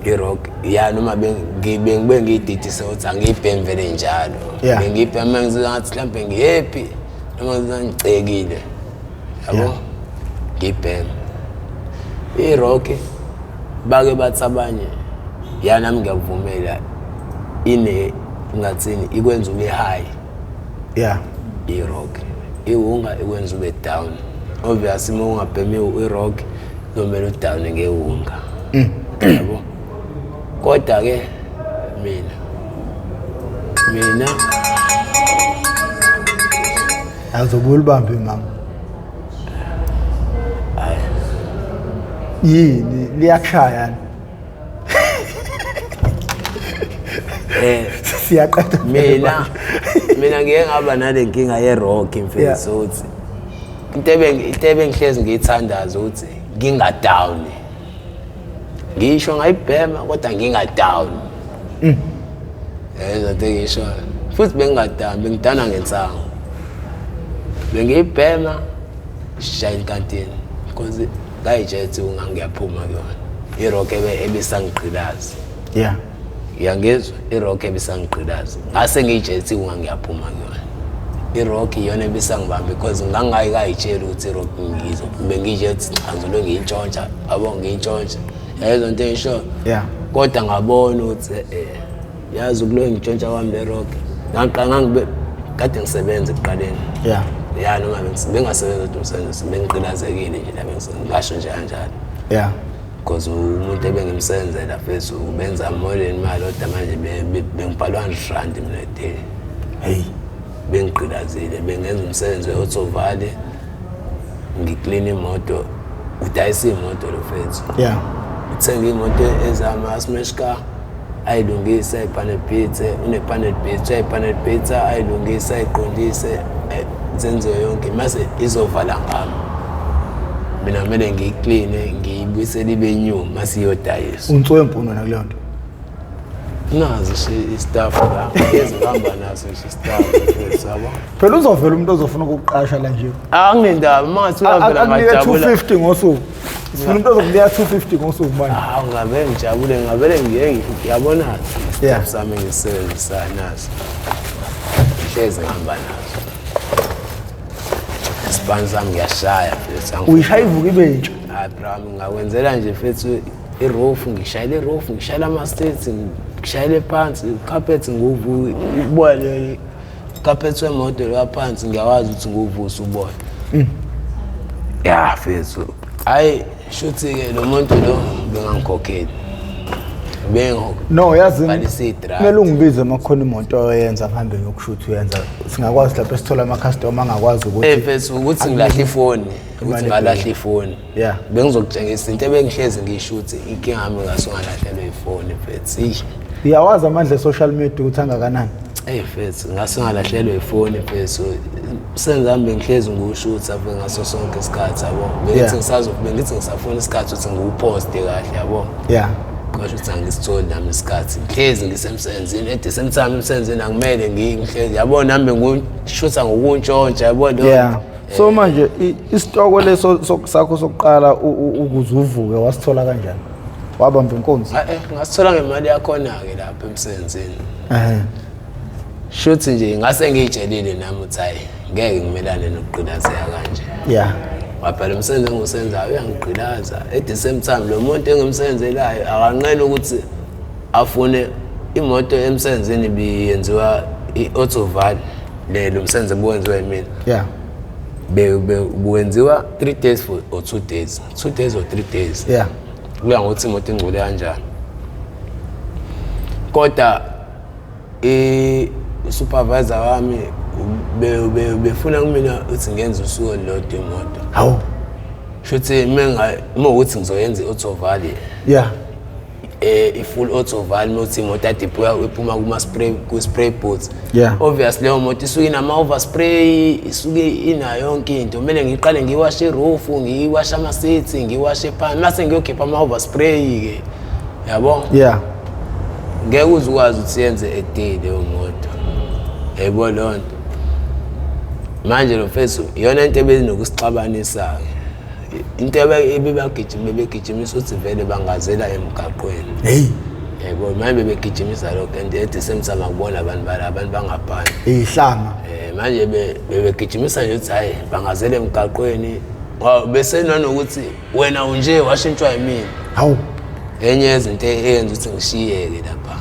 i-rock ya noma bengibe ngiyididise ukuthi angiyibhemi vele njalo. Yeah. Bengiyibhema ngizizwa ngathi mhlambe ngi-happy noma ngizizwa ngicekile. Yabo? Yeah. Ngiyibhema. I-rock bake bathi abanye ya nami ngiyakuvumela ine ngathini ikwenza ube high. Yeah. I-rock iwunga ikwenza ube down. Obvious uma ungabhemi i-rock kuzomele udown ngewunga, yabo. Kodwa ke mina Azobuya ulibambe mama. Yini liyakushaya? Siyaqeda. Mina ngike ngaba nale nkinga ye-rock mfethu, ukuthi into ebengihlezi ngiyithandaza ukuthi ngingadown. Ngisho ngayibhema kodwa ngingadown. Into engisho futhi bengingadown, bengidana ngensangu. Bengiyibhema shaya inkantini because ngayitshela ukuthi ungangiyaphuma kuyona. I-rock ebisangigqilaza. Yeah. Uyangizwa? I-rock ebisangigqilaza. Ngase ngiyitshela ukuthi ungangiyaphuma kuyona. I-rock iyona ebisangibamba because ngangayikayitsheli ukuthi i-rock ngizwa. Bengiyitshela ukuthi cha ngizolo ngiyintshontsha, yabo ngiyintshontsha. Yayizwa into engisho? Yeah. Kodwa ngabona ukuthi yazi ukuloyo ngintshontsha kwami le rock. Ngaqala ngangibe kade ngisebenza ekuqaleni. Yeah. Ya noma bengasebenza kodwa umsebenzi bengigqilazekile nje la bengisebenza ngasho nje kanjalo. Yeah. Because umuntu ebengimsebenzela mfethu ubenza more than imali kodwa manje bengibhalwa 100 rand mina a day. Hey. Bengigqilazile, bengenza umsebenzi we-autovale, ngiklina imoto, udayisa imoto lo mfethu. Yeah. Uthenga imoto ezama-smash car, ayilungise, ayipanel beat, une-panel beat, ayipanel beat, ayilungise, ayiqondise, zenziwe yonke mase izovala ngami. Mina kumele ngiyikline, ngiyibuyisele ibe new mase iyodayiswa. Unswempu wena kuleyo nto. Nazo nje istaff la, ngihamba naso nje istaff mfethu, yabo. Phela uzovela umuntu ozofuna ukukuqasha la nje. Anginendaba uma ngathiwa vela Akunike ngajabula. 250 ngosuku. Sifuna umuntu ozokunika 250 ngosuku manje. Hawu ngabe ngijabule, ngavele ngiye ngiyabona Yeah. istaff sami engisebenzisayo naso. Ngihlezi ngihamba naso. Isibani sami ngiyashaya mfethu. Uyishaya ivuka ibe intsha. Hayi bra, ngingakwenzela nje mfethu i-roof, ngishayele i-roof, ngishayele ama-states, ngishayele phansi, carpet nguvu, uboya le carpet wemoto lo phansi ngiyakwazi ukuthi nguvuse uboya. Ya mfethu. Hayi shuthi-ke lo muntu lo bengangikhokheli. Bengo No, yazi Bhalisa i-draft. kumele ungibize uma kukhona imoto oyenza ngihambe ngiyokushutha uyenza. Singakwazi lapho sithola ama-customer angakwazi ukuthi Mfethu ukuthi ngilahle ifoni, ukuthi Imali ngalahla ifoni. Yeah. Bengizokutshengisa into ebengihlezi ngiyishuthe, inkinga yami ngase ngalahlekelwa ifoni mfethu. Eish. Uyawazi amandla e-social media ukuthi angakanani. Eyi mfethu, ngase ngalahlekelwa ifoni mfethu. Umsebenzi wami bengihlezi ngiwushutha mfethu ngaso sonke isikhathi yabo. Yeah. Bengithi ngisafuna isikhathi ukuthi ngiwuposte kahle yabo. Yeah. Kwasho ukuthi angisitholi nami isikhathi. Ngihlezi ngisemsebenzini, at the same time emsebenzini angimele ngihlezi yabo nami bengishutha ngokuntshontsha yabo leyo. Yeah. So manje isitoko leso sakho sokuqala ukuze uvuke wasithola kanjani? Wabamba inkunzi? Ngasithola ngemali yakhona-ke lapha emsebenzini. Shuthi nje ngase ngiyitshelile nami ukuthi hayi ngeke ngimelane nokugqilazeka kanje. Yeah. Waphela umsebenzi engiwusenzayo uyangigqilaza. At the same time lo muntu engimsebenzelayo akanqeni ukuthi afune imoto emsebenzini ibiyenziwa i-autoval le lo msebenzi obuwenziwa yimina. Yeah. Buwenziwa 3 days for or 2 days. 2 days or 3 days. Yeah. Kuya ngokuthi imoto ingcole kanjani. Kodwa i-supervisor wami befuna kumina ukuthi ngenze usuku olulodwa imoto. Hawu. Shuthi uma ukuthi ngizoyenza i-autoval. Yeah. I-full autoval uma uthi imoto ade iphuma ku-spray booth. Yeah. Obviously leyo moto isuke inama-overspray, isuke inayo yonke into. Kumele ngiqale ngiwashe i-roof, ngiwashe ama-seats, ngiwashe phansi. Mase ngiyokhipha ama-overspray-ke. Yabo? Yeah. Ngeke uze ukwazi ukuthi yenze a day leyo moto, yayibona leyo nto. Manje lo mfethu iyona into ebenokusixabanisa-ke, into ebebagijima, bebegijimisa ukuthi vele bangazela emgaqweni. Hey. Yebo, manje bebegijimisa lokho and at the same time akubona abantu bala, abantu bangaphandle. Ihlanga. Manje bebegijimisa nje ukuthi hayi bangazela emgaqweni. Bese nanokuthi wena unje washintshwa yimina. Hawu. Enye yezinto eyenza ukuthi ngishiyeke lapha.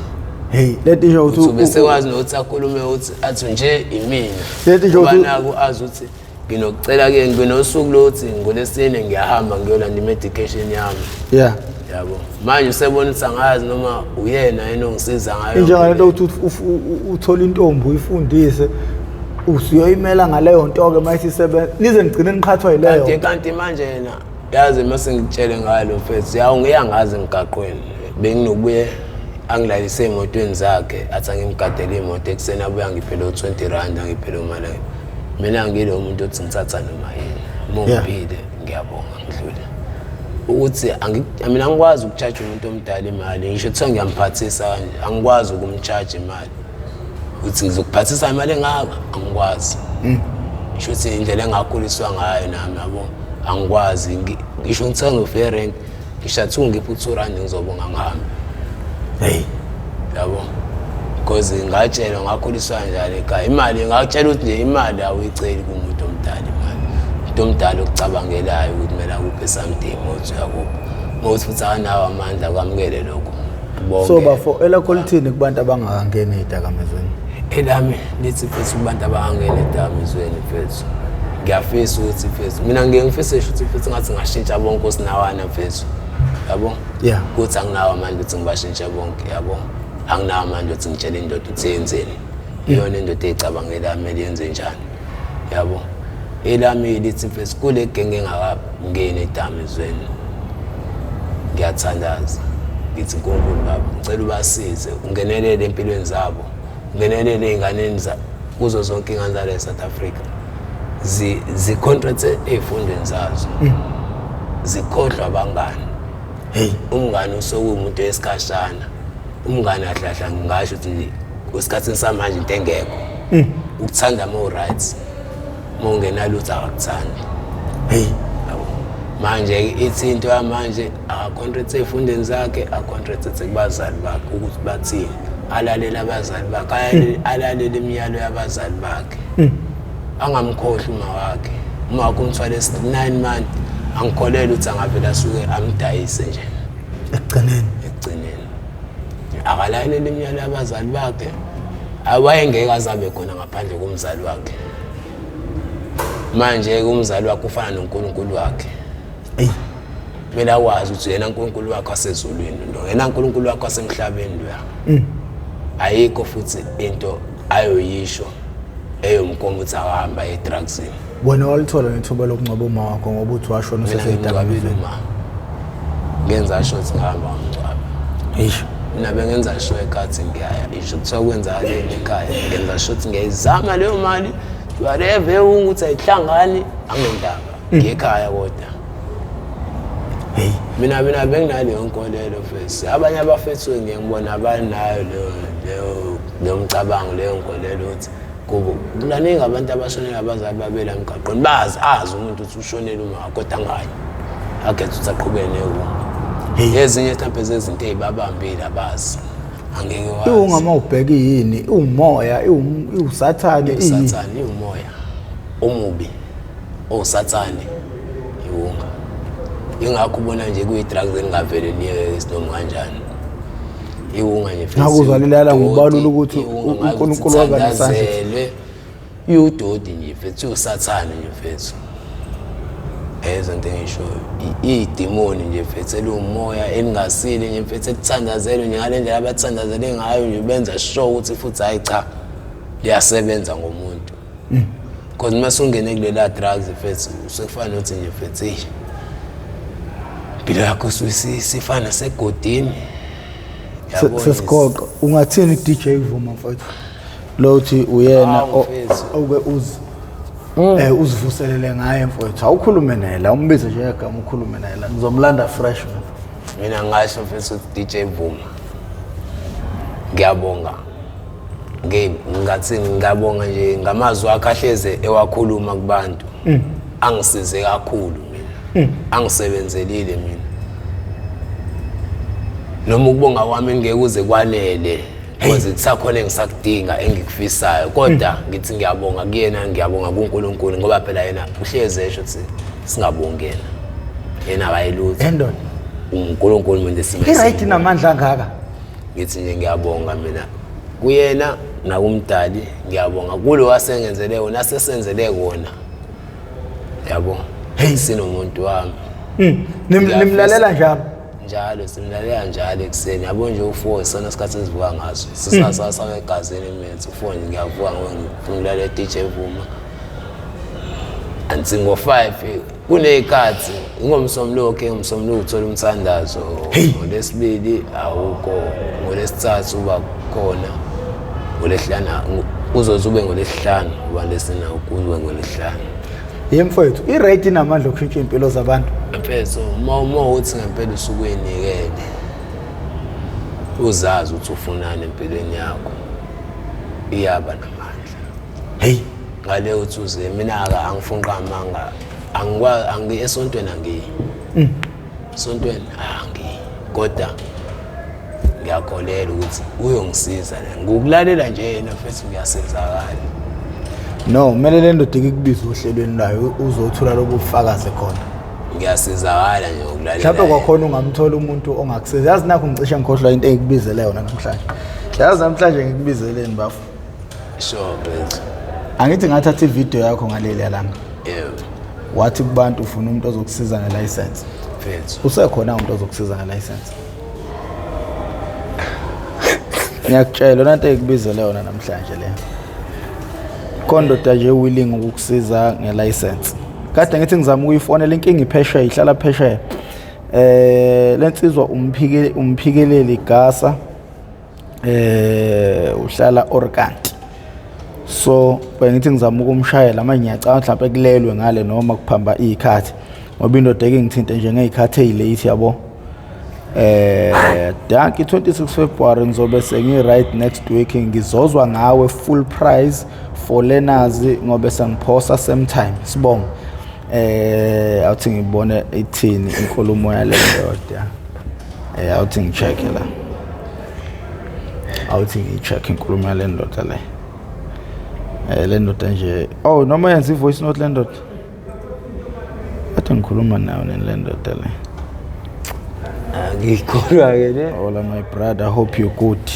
Hey, leti nje uthi bese kwazi nokuthi akhulume ukuthi athi nje imina. Leti nje uthi naku azi ukuthi nginokucela ke nginosuku lokuthi ngolesine ngiyahamba ngiyolanda i-medication yami. Yeah. Yabo. Manje usebona ukuthi angazi noma uyena yena ongisiza ngayo. Injengalento ukuthi uthola intombi uyifundise usuyoyimela ngaleyo nto ke mayisisebenza nize nigcine niqhathwa yileyo. Kanti manje yena yazi mase ngitshele ngalo mfethu yawo ngiyangazi emgaqweni benginokubuye angilalise ey'motweni zakhe athi angimgadele imoto ekuseni abuye angiphe lo 20 rand angiphe lo mali. Mina ngilo muntu othi ngithatha noma yini uma ungiphile ngiyabonga ngidlule. Ukuthi mina angikwazi uku-charge umuntu omdala imali, ngisho kuthiwa ngiyamphathisa kanje angikwazi ukum-charge imali. Ukuthi ngizokuphathisa imali engaka angikwazi. Ngisho ukuthi indlela engakhuliswa ngayo nami yabo angikwazi. Ngisho ngithiwa ngifike rank ngisho kuthiwa ngiphe u-2 rand ngizobonga ngihambe. Hey. Yabo. Because ngatshelwa ngakhuliswa njalo ekhaya. Imali ngakutshela ukuthi nje imali awuyiceli kumuntu omdala imali. Umuntu omdala okucabangelayo ukuthi kumele akuphe something uthi uyakupha. Ngokuthi futhi akanawo amandla kwamukele lokho. Bonke. So bafo elakho lithini kubantu abangakangeni ey'dakamizweni? Elami lithi mfethu kubantu abangangeni ey'dakamizweni mfethu. Ngiyafisa ukuthi mfethu mina ngiye ngifise ukuthi mfethu ngathi ngashintsha bonke osinawana mfethu. Yabo? Yeah. Kuthi anginawo amandla ukuthi ngibashintshe bonke, yabo? Anginawo amandla ukuthi ngitshele indoda ukuthi yenzeni. Iyona indoda eyicabangela kumele yenze njani. Yabo? Elami lithi mfethu kule genge engakangeni ey'dakamizweni. Ngiyathandaza. Ngithi uNkulunkulu baba ngicela ubasize ungenelele empilweni zabo, ungenelele ey'nganeni kuzo zonke iy'ngane zala e-South Africa. Zi-concentrate ey'fundweni zazo. Zikhohlwa abangani. Hey. Umngani usekuwumuntu wesikhashana. Umngani ahlahla ngingasho ukuthi nje esikhathini samanje into engekho. Ukuthanda uma u-right, uma ungenalutho akakuthandi. Hey. Yabo. Manje ithi into yamanje akaconcentrate ey'fundweni zakhe, aconcentrate kubazali bakhe ukuthi bathini. Alalele abazali bakhe, alalele imiyalo yabazali bakhe. Angamkhohlwa uma wakhe. Uma wakhe umthwale 9 months, angikholelwa ukuthi angavele asuke amdayise nje. Ekugcineni. Ekugcineni. Akalalele imiyalo yabazali bakhe. Awayengeke azabe khona ngaphandle komzali wakhe. Manje umzali wakhe ufana noNkulunkulu wakhe. Ey. Kumele akwazi ukuthi yena uNkulunkulu wakhe wasezulwini lo, yena uNkulunkulu wakhe wasemhlabeni loya. Ayikho futhi into ayoyisho eyomkhomba ukuthi akahamba e-drugsini. Wena walithola nethuba lokungcwaba uma wakho ngoba uthi washona Mina ngimngcwabile usesey'dakamizweni. uma. Ngenza sure ukuthi ngihamba ngimngcwaba. Eish. Mina bengenza sure ekhathi ngiyaya isho kuthiwa kwenzakaleni ekhaya ngenza sure ukuthi ngiyayizama leyo mali whatever ukuthi ayihlangani angendaba ngiyekhaya kodwa. Hey. Mina benginaleyo nkolelo mfethu. Abanye abafethu ngiye ngibona abanayo leyo mcabango leyo nkolelo ukuthi kubo kunaningi abantu abashonela abazali babela emgaqweni bazi azi umuntu ukuthi ushonele uma kodwa angayi akhethe ukuthi aqhubeke newunga. Hey. Ezinye mhlawumbe zezinto ey'babambile abazi angeke wazi. Iwunga uma ubheka yini? Iwumoya, iwusathane, iyini? Iwusathane, iwumoya omubi owusathane iwunga. Ingakho ubona nje kuyi-drugs elingavele liyeke isinoma kanjani. Iwunga nje mfethu. Ngakuzwa lilala ngokubalula ukuthi Iwunga ngazi uNkulunkulu waba nesandla. ithandazelwe. Iwudoti nje mfethu, iwusathane nje mfethu. Ezo nto engishoyo. Idimoni nje mfethu eliwumoya elingasile nje mfethu elithandazelwe nje ngale ndlela abathandazele ngayo nje benza sure ukuthi futhi hayi cha liyasebenza ngomuntu. Because uma usungene kulela drugs mfethu sekufana nokuthi nje mfethu eyi impilo yakho sifana segodini. Sesigoqo ungathini DJ Vuma mfethu? Lo uthi uyena Hawu, mfethu. oke uzivuselele ngaye mfethu. Awukhulume naye la, umbize nje egama ukhulume naye la. Ngizomlanda fresh mfethu. Mina ngasho mfethu ukuthi DJ Vuma. Ngiyabonga, ngathi ngiyabonga nje ngamazwi akhe ahleze ewakhuluma kubantu. Angisize kakhulu mina, angisebenzelile mina, noma ukubonga kwami ngeke kuze kwanele because kusakhona engisakudinga engikufisayo, kodwa ngithi ngiyabonga kuyena, ngiyabonga kuNkulunkulu, ngoba phela yena uhlezi esho ukuthi singabongi yena, yena akayilutho. Endoda. uNkulunkulu mina. I-right inamandla angaka. Ngithi nje ngiyabonga mina kuyena nakumdali, ngiyabonga kulo wasengenzele wona, asesenzele kona, yabo. Hey. Sinomuntu wami. Ngiyafisa. Nimlalela njalo? Njalo, simlalela njalo ekuseni, yabo nje. U-4 isona sikhathi esivuka ngaso, sisasasa egazini imitsi. U-4 nje ngiyavuka ngoba ngifuna ukulalela DJ Vuma anti ngo-5. Kuney'khathi ingomsombuluko, ngomsombuluko uthola umthandazo. Hey. Ngolwesibili awukho, ngolwesithathu uba khona, ngolwesihlanu uzoze ube ngolwesihlanu, uba lesina ube ngolwesihlanu. Ye mfowethu, i-right inamandla okushintsha iy'mpilo zabantu. Mfethu, uma uthi ngempela usuke uyinikele, uzazi ukuthi ufunani empilweni yakho, iyaba namandla. Hey. Ngale uthi uze mina-ke angifuni qamanga, angikwazi, angi esontweni, angiyi esontweni, angiyi, kodwa ngiyakholelwa ukuthi uyongisiza la ngokulalela nje yena. Mfethu, ngiyasizakala. No, kumele le ndoda ikubize ohlelweni lwayo, uzothula lobu bufakazi khona. Ngiyasizakala nje ngokulalela Mhlawumbe yena. Kwakhona ungamthola umuntu ongakusiza. Yazi, nakho ngicishe ngikhohlwa into engikubizele yona namhlanje. Yazi namhlanje ngikubizeleni, bafo? Sure, mfethu. Angithi ngathatha ividiyo yakho ngaleliya langa? Yebo. Wathi kubantu ufuna umuntu ozokusiza ngelayisensi. Mfethu. Usekhona umuntu ozokusiza ngelayisensi, ngiyakutshela. Nanto engikubizele yona namhlanje leyo. Khona nje willing ukukusiza ngelayisensi. Kade ngithi ngizama ukuyifonela, inkinga iphesheya, ihlala phesheya. Lensizwa umphike umphikeleli gasa, uhlala Orkant. So bengithi ngizama ukumshayela manje, ngiyacabanga mhlawumbe kulelwe ngale noma kuphamba izikhathi, ngoba indoda eke ngithinte nje ngezikhathi ezilate, yabo. Dankie. 26 February ngizobe sengi right next week, ngizozwa ngawe. Full price for learners ngobe sengiphosa same time. Sibonge. Awuthi ngibone ithini inkulumo yale ndoda. Awuthi ngicheck la, awuthi ngicheck inkulumo yale ndoda le. Le ndoda nje, oh, noma yenza i-voice note le ndoda. Athi ngikhuluma nayo le ndoda le. Angikholwa-ke ne. Hola my brother, hope you good.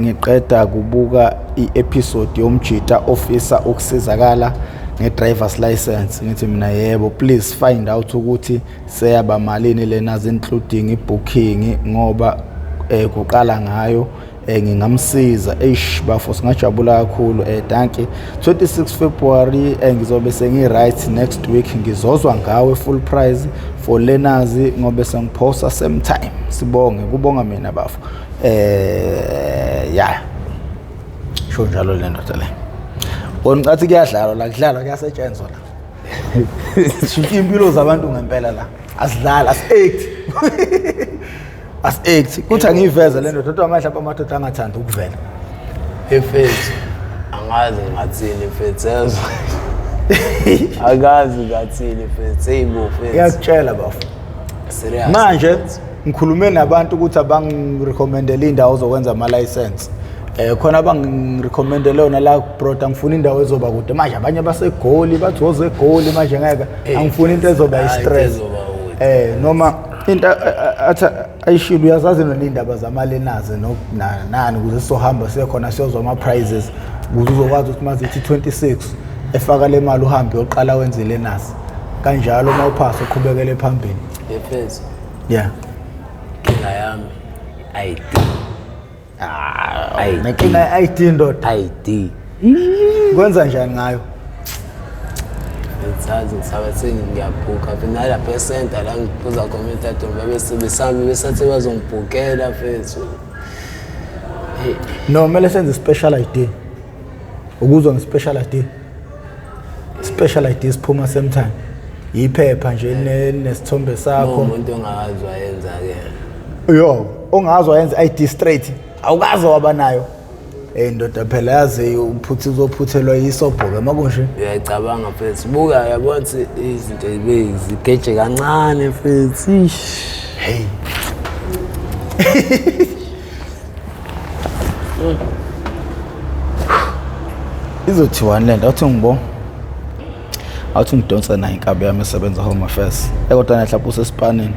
Ngiqeda kubuka i-episode yomjita ofisa ukusizakala nge-driver's license. Ngithi mina yebo, please find out ukuthi seyaba malini lena including i-booking, ngoba kuqala ngayo ngingamsiza. Eish bafo, singajabula kakhulu. Dankie. 26 February ngizobe sengi right next week, ngizozwa ngawe. Full price for learners ngobe sengiphosa same time. Sibonge. Kubonga mina, bafo. Ya, sho njalo le ndoda le. Wona ucathi kuyadlalwa la, kudlalwa, kuyasetshenzwa la. Shintsha impilo zabantu ngempela la, asidlali, asi-act, asi-act. Kuthi angiyiveze le ndoda, kodwa manje lapho amadoda angathandi ukuvela. Mfethu, angazi ngathini mfethu, yezwa, akazi ngathini mfethu, eyibo mfethu. Ngiyakutshela, bafo. Serious. Manje ngikhulume nabantu ukuthi abangirecommendele indawo zokwenza ama-license. Khona abangirecommendele yona la, broda. Ngifuna indawo ezoba kude. Manje abanye baseGoli bathi woze eGoli, manje ngeke, angifuni into ezoba Hayi, i-stress. into ezoba kude. Noma into athi ayishilo, uyazazi nona indaba zama-learners nani, ukuze sizohamba siye khona siyozwa ama-prizes, ukuze uzokwazi ukuthi mazithi 26 efaka le mali uhambe uyoqala wenze i-learners kanjalo, uma uphasa uqhubekele phambili. Mfethu, inkinga yami ID. ID. Nenkinga ye-ID, ndoda. ID. Kwenza njani ngayo? Ngithathi ngisabe ngiyabhukha futhi nalapha esenta la ngiphuza khona umtato, babe besathi bazongibhukela, mfethu. Hey. No, kumele senze special ID, ukuzwa nge-special ID. Special ID siphuma same time, iphepha nje elinesithombe sakho. Umuntu ongakazi wayenza-ke. Yo, ongazi wayenza ID straight. Awukaze waba nayo. Hey ndoda phela yazi uphutha uzophuthelwa yisobho-ke makunje. Uyayicabanga mfethu, buka yabona ukuthi izinto zibe zigeje kancane mfethu. Ish. Hey. Izothiwani lento awuthi ngibo. Awuthi ngidonse nayo inkabi yami esebenza Home Affairs. Ekodwa naye mhlawumbe usesipanini.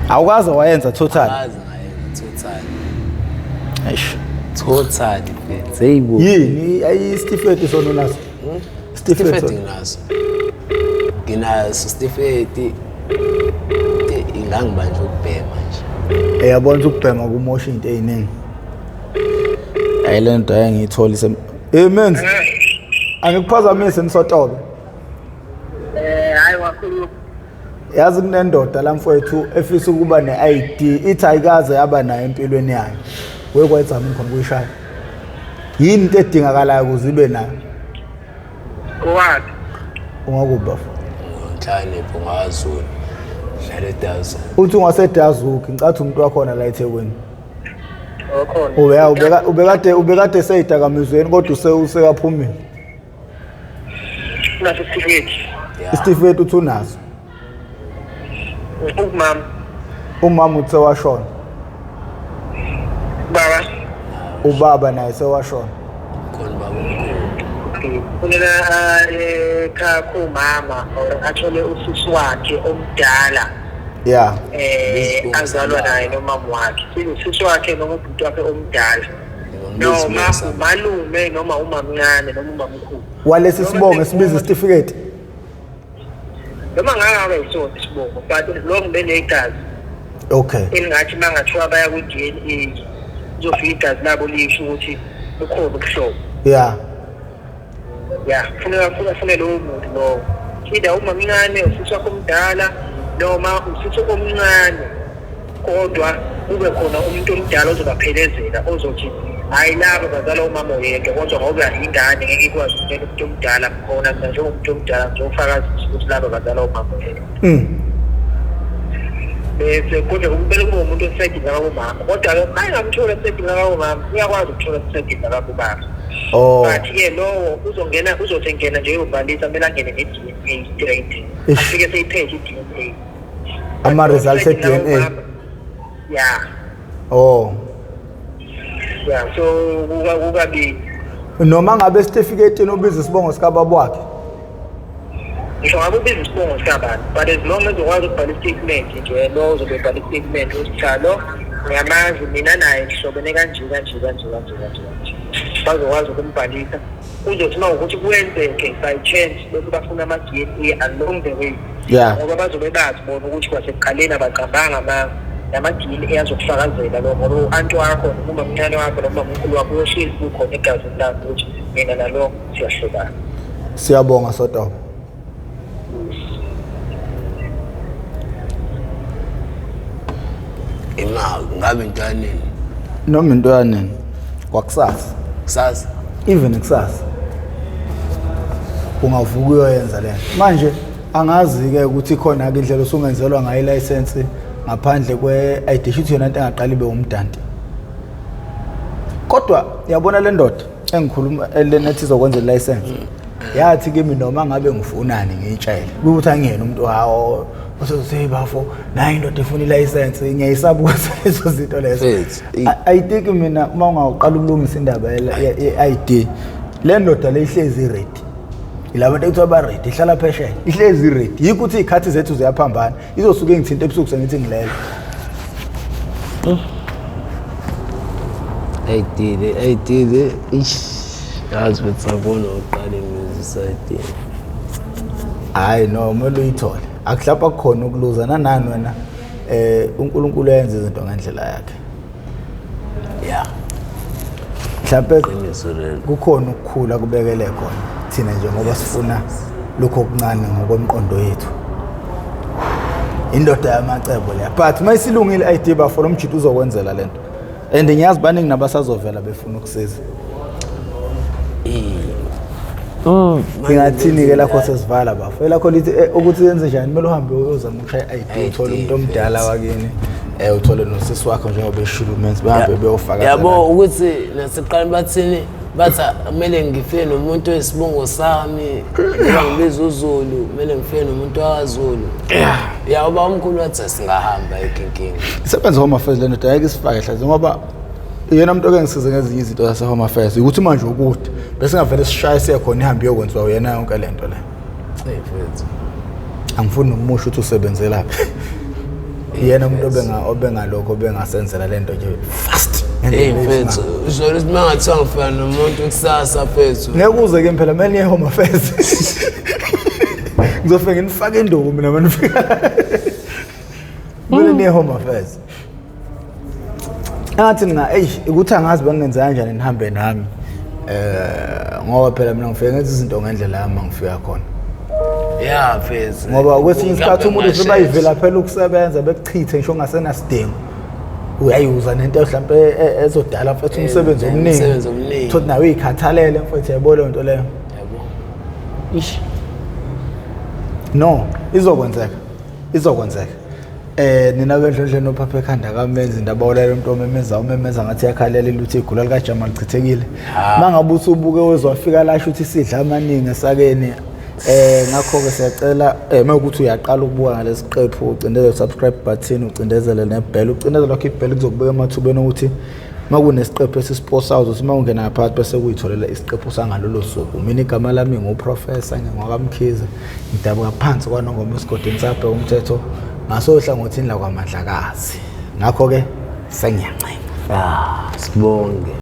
Awukaze wayenza total. Akaze ngayenza total. Eish. Total mfethu. Hey bo. Yini ayi isitifiketi sona unaso? Isitifiketi Isitifiketi. nginaso. Nginaso isitifiketi ingangibanja ukubhema nje. Eyabona ukuthi ukubhema kumosha into eziningi. Hayi le nto ayengiyitholi sem. Eh menzi. Angikuphazamise nisotobe. Eh hayi wakhuluma. Yazi kunendoda la mfowethu efisa ukuba ne-ID ithi ayikaze yaba nayo empilweni yayo. Wekwayizama ngikhona kuyishaya. Yini into edingakalayo ukuze ibe nayo? Owaphi? Ungakuba bafo. Ngihlale ngazulu. Dlala edaza. Uthi ungasedazuki ngicathi umuntu wakhona la eThekwini. Okhona. Ubeya ubeka ubekade ubekade seyidakamizweni kodwa use usekaphumile. Unaso isitifiketi. Yeah. Isitifiketi uthi unaso. Umama. Umama uthe washona. Baba. Ubaba naye sewashona. Khona baba omkhulu. Okay. Kufuneka aye ekhaya kumama or athole usisi wakhe omdala. Yeah. Eh azalwa naye nomama wakhe. Usisi wakhe noma ubhuti wakhe omdala. Noma umalume noma umamncane noma umamkhulu. Walesi sibongo esibiza isitifiketi. Noma ngangaba yisona isibongo but as long benegazi Okay. elingathi uma ngathiwa baya kwi-DNA kuzofika igazi labo lisho ukuthi bukhona ubuhlobo. Yeah. Ya, funeka funa lowo muntu lowo. Either umamncane, usisi wakho omdala noma usisi omncane kodwa kube khona umuntu omdala ozobaphelezela ozothi hhayi laba bazala umama oyedwa kodwa ngoba ingane ngeke ikwazi ukumela umuntu omdala khona mina njengomuntu omdala ngizofakazisa ukuthi laba bazala umama oyedwa. Bese kodwa kumele kube umuntu osayidini lakabomama kodwa-ke uma engamthola esayidini lakabomama uyakwazi ukuthola esayidini lakabobaba. Oh. But-ke lowo uzongena uzothi engena nje uyobhalisa kumele angene ne-DNA straight. Ish. Afike seyiphethe i-DNA. Ama results e-DNA. Ya. Oh. Ya, so kukabili. Noma ngabe isitifiketini ubiza isibongo sikababa wakhe. Ngisho ngabe ubiza isibongo sikabani but as long as ukwazi ukubhala i-statement nje lo uzobe ebhala i-statement ukuthi cha lo ngiyamazi mina naye ngihlobene kanje kanje kanje kanje kanje kanje. Bazokwazi ukumbhalisa. Kuzothi uma ukuthi kwenzeke by chance lokhu bafuna ama-DNA along the way. Yeah. Ngoba bazobe bazi bona ukuthi kwasekuqaleni abaqambanga amanga. Nama-DNA azokufakazela lokho ngoba u-anti wakho noma umamncane wakho noma umkhulu wakho uyohlezi kukhona egazini lakho ukuthi mina nalo siyahlukana. Siyabonga Sotobe. Imali ngabe into yanini? Noma into yanini? Kwakusasa. Kusasa. Even kusasa. Ungavuka uyoyenza lento. Manje angazi ke ukuthi khona ke indlela osungenzelwa ngayo ilicense ngaphandle kwe-ID shuthi yona into engaqala ibe umdanti. Kodwa yabona le ndoda engikhuluma lenethi izokwenza ilicense. Yathi kimi noma ngabe ngifunani ngiyitshele. Ukuthi angiyena umuntu wawo usothi bafo nayi indoda efuna ilicense ngiyayisaba ukwenza lezo zinto lezo. Mfethu, I think mina uma ungaqala ukulungisa indaba ye-ID le ndoda le ihlezi ready. Yilabo bantu ekuthiwa ba ready ihlala phesheya ihlezi ready. Yikho ukuthi izikhathi zethu ziyaphambana. Izosuke ngithinta ebusuku sengithi ngilele. ID le ID le ish yazi ukuthi sabona uqala imizwa ID. Hayi no kumele uyithole. Akuhlapha kukhona ukuluza nanani wena uNkulunkulu uyenza izinto ngendlela yakhe. Yeah. Mhlawumbe Qiniso lelo. kukhona ukukhula kubekele khona thina nje ngoba sifuna lokho okuncane ngokwemqondo yethu. Indoda yamacebo leya. But mayisilungile ID bafo lo mjito uzokwenzela lento. And ngiyazi baningi nabasazovela befuna ukusiza. Ngingathini ke lakho sesivala bafo. Elakho lithi ukuthi yenze njani kumele uhambe uyozama ukushaya ID uthole umuntu omdala wakini. Uthole nosisi wakho njengoba eshilo umenzi bahambe beyofaka. Yabo ukuthi nasekuqaleni bathini, bathi kumele ngifike nomuntu wesibongo sami, ngoba ngibiza uZulu, kumele ngifike nomuntu wakwaZulu. Ya, uba omkhulu wathi singahamba, ayikho inkinga. Isebenza Home Affairs le ndoda, ayike isifake hlaze, ngoba yena umuntu oke ngisize ngezinye izinto zase-Home Affairs, ukuthi manje ukude bese ngavele sishaye siye khona, ihambe iyokwenziwa uyena yonke le nto le. Hey mfethu. Angifuni nokumusho ukuthi usebenzelaphi. Yena umuntu obengalokho obengasenzela le nto nje fast. Hey mfethu, usho ukuthi uma ngathiwa ngifika nomuntu kusasa mfethu. Ngeke uze ke phela, kumele niye Home Affairs. Ngizofike nginifake induku mina uma nifika. Kumele niye Home Affairs. Engathi mina, eyi, ukuthi angazi bengingenza kanjani nihambe nami. Ngoba phela mina ngifike ngenza izinto ngendlela yami ngifika khona. Ya mfethu. Ngoba kwesinye isikhathi umuntu Mhlawumbe usebayivela phela ukusebenza bekuchithe ngisho ungasenasidingo. Uyayuza nento mhlawumbe ezodala mfethu umsebenzi omningi. Umsebenzi omningi. Thothi nawe uyikhathalele mfethu, yabo leyo nto leyo. Yabo. Ish. No, izokwenzeka. Izokwenzeka. Nina bendlondleni ophapha ekhanda kamenzi ndabawulela umuntu omemeza umemeza ngathi yakhalela ilutho igula likaJama lichithekile. Mangabe usubuke wezwafika lasho ukuthi sidla amaningi esakeni. Ngakho ke siyacela mawukuthi uyaqala ukubuka ngalesiqephu, ucindezele subscribe button, ucindezele nebell, ucindezele lokho ibell kuzokubeka emathubeni ukuthi makunesiqephu esisiposayo uzothi uma ungena ngaphakathi bese kuyitholela isiqephu sangalolo suku. Mina igama lami nguProfessor ngingwakaMkhize, ngidabuka phansi kwaNongoma esigodini sabheka umthetho ngasohlangothini lakwaMandlakazi. Ngakho-ke sengiyancenga. Ah, sibonge.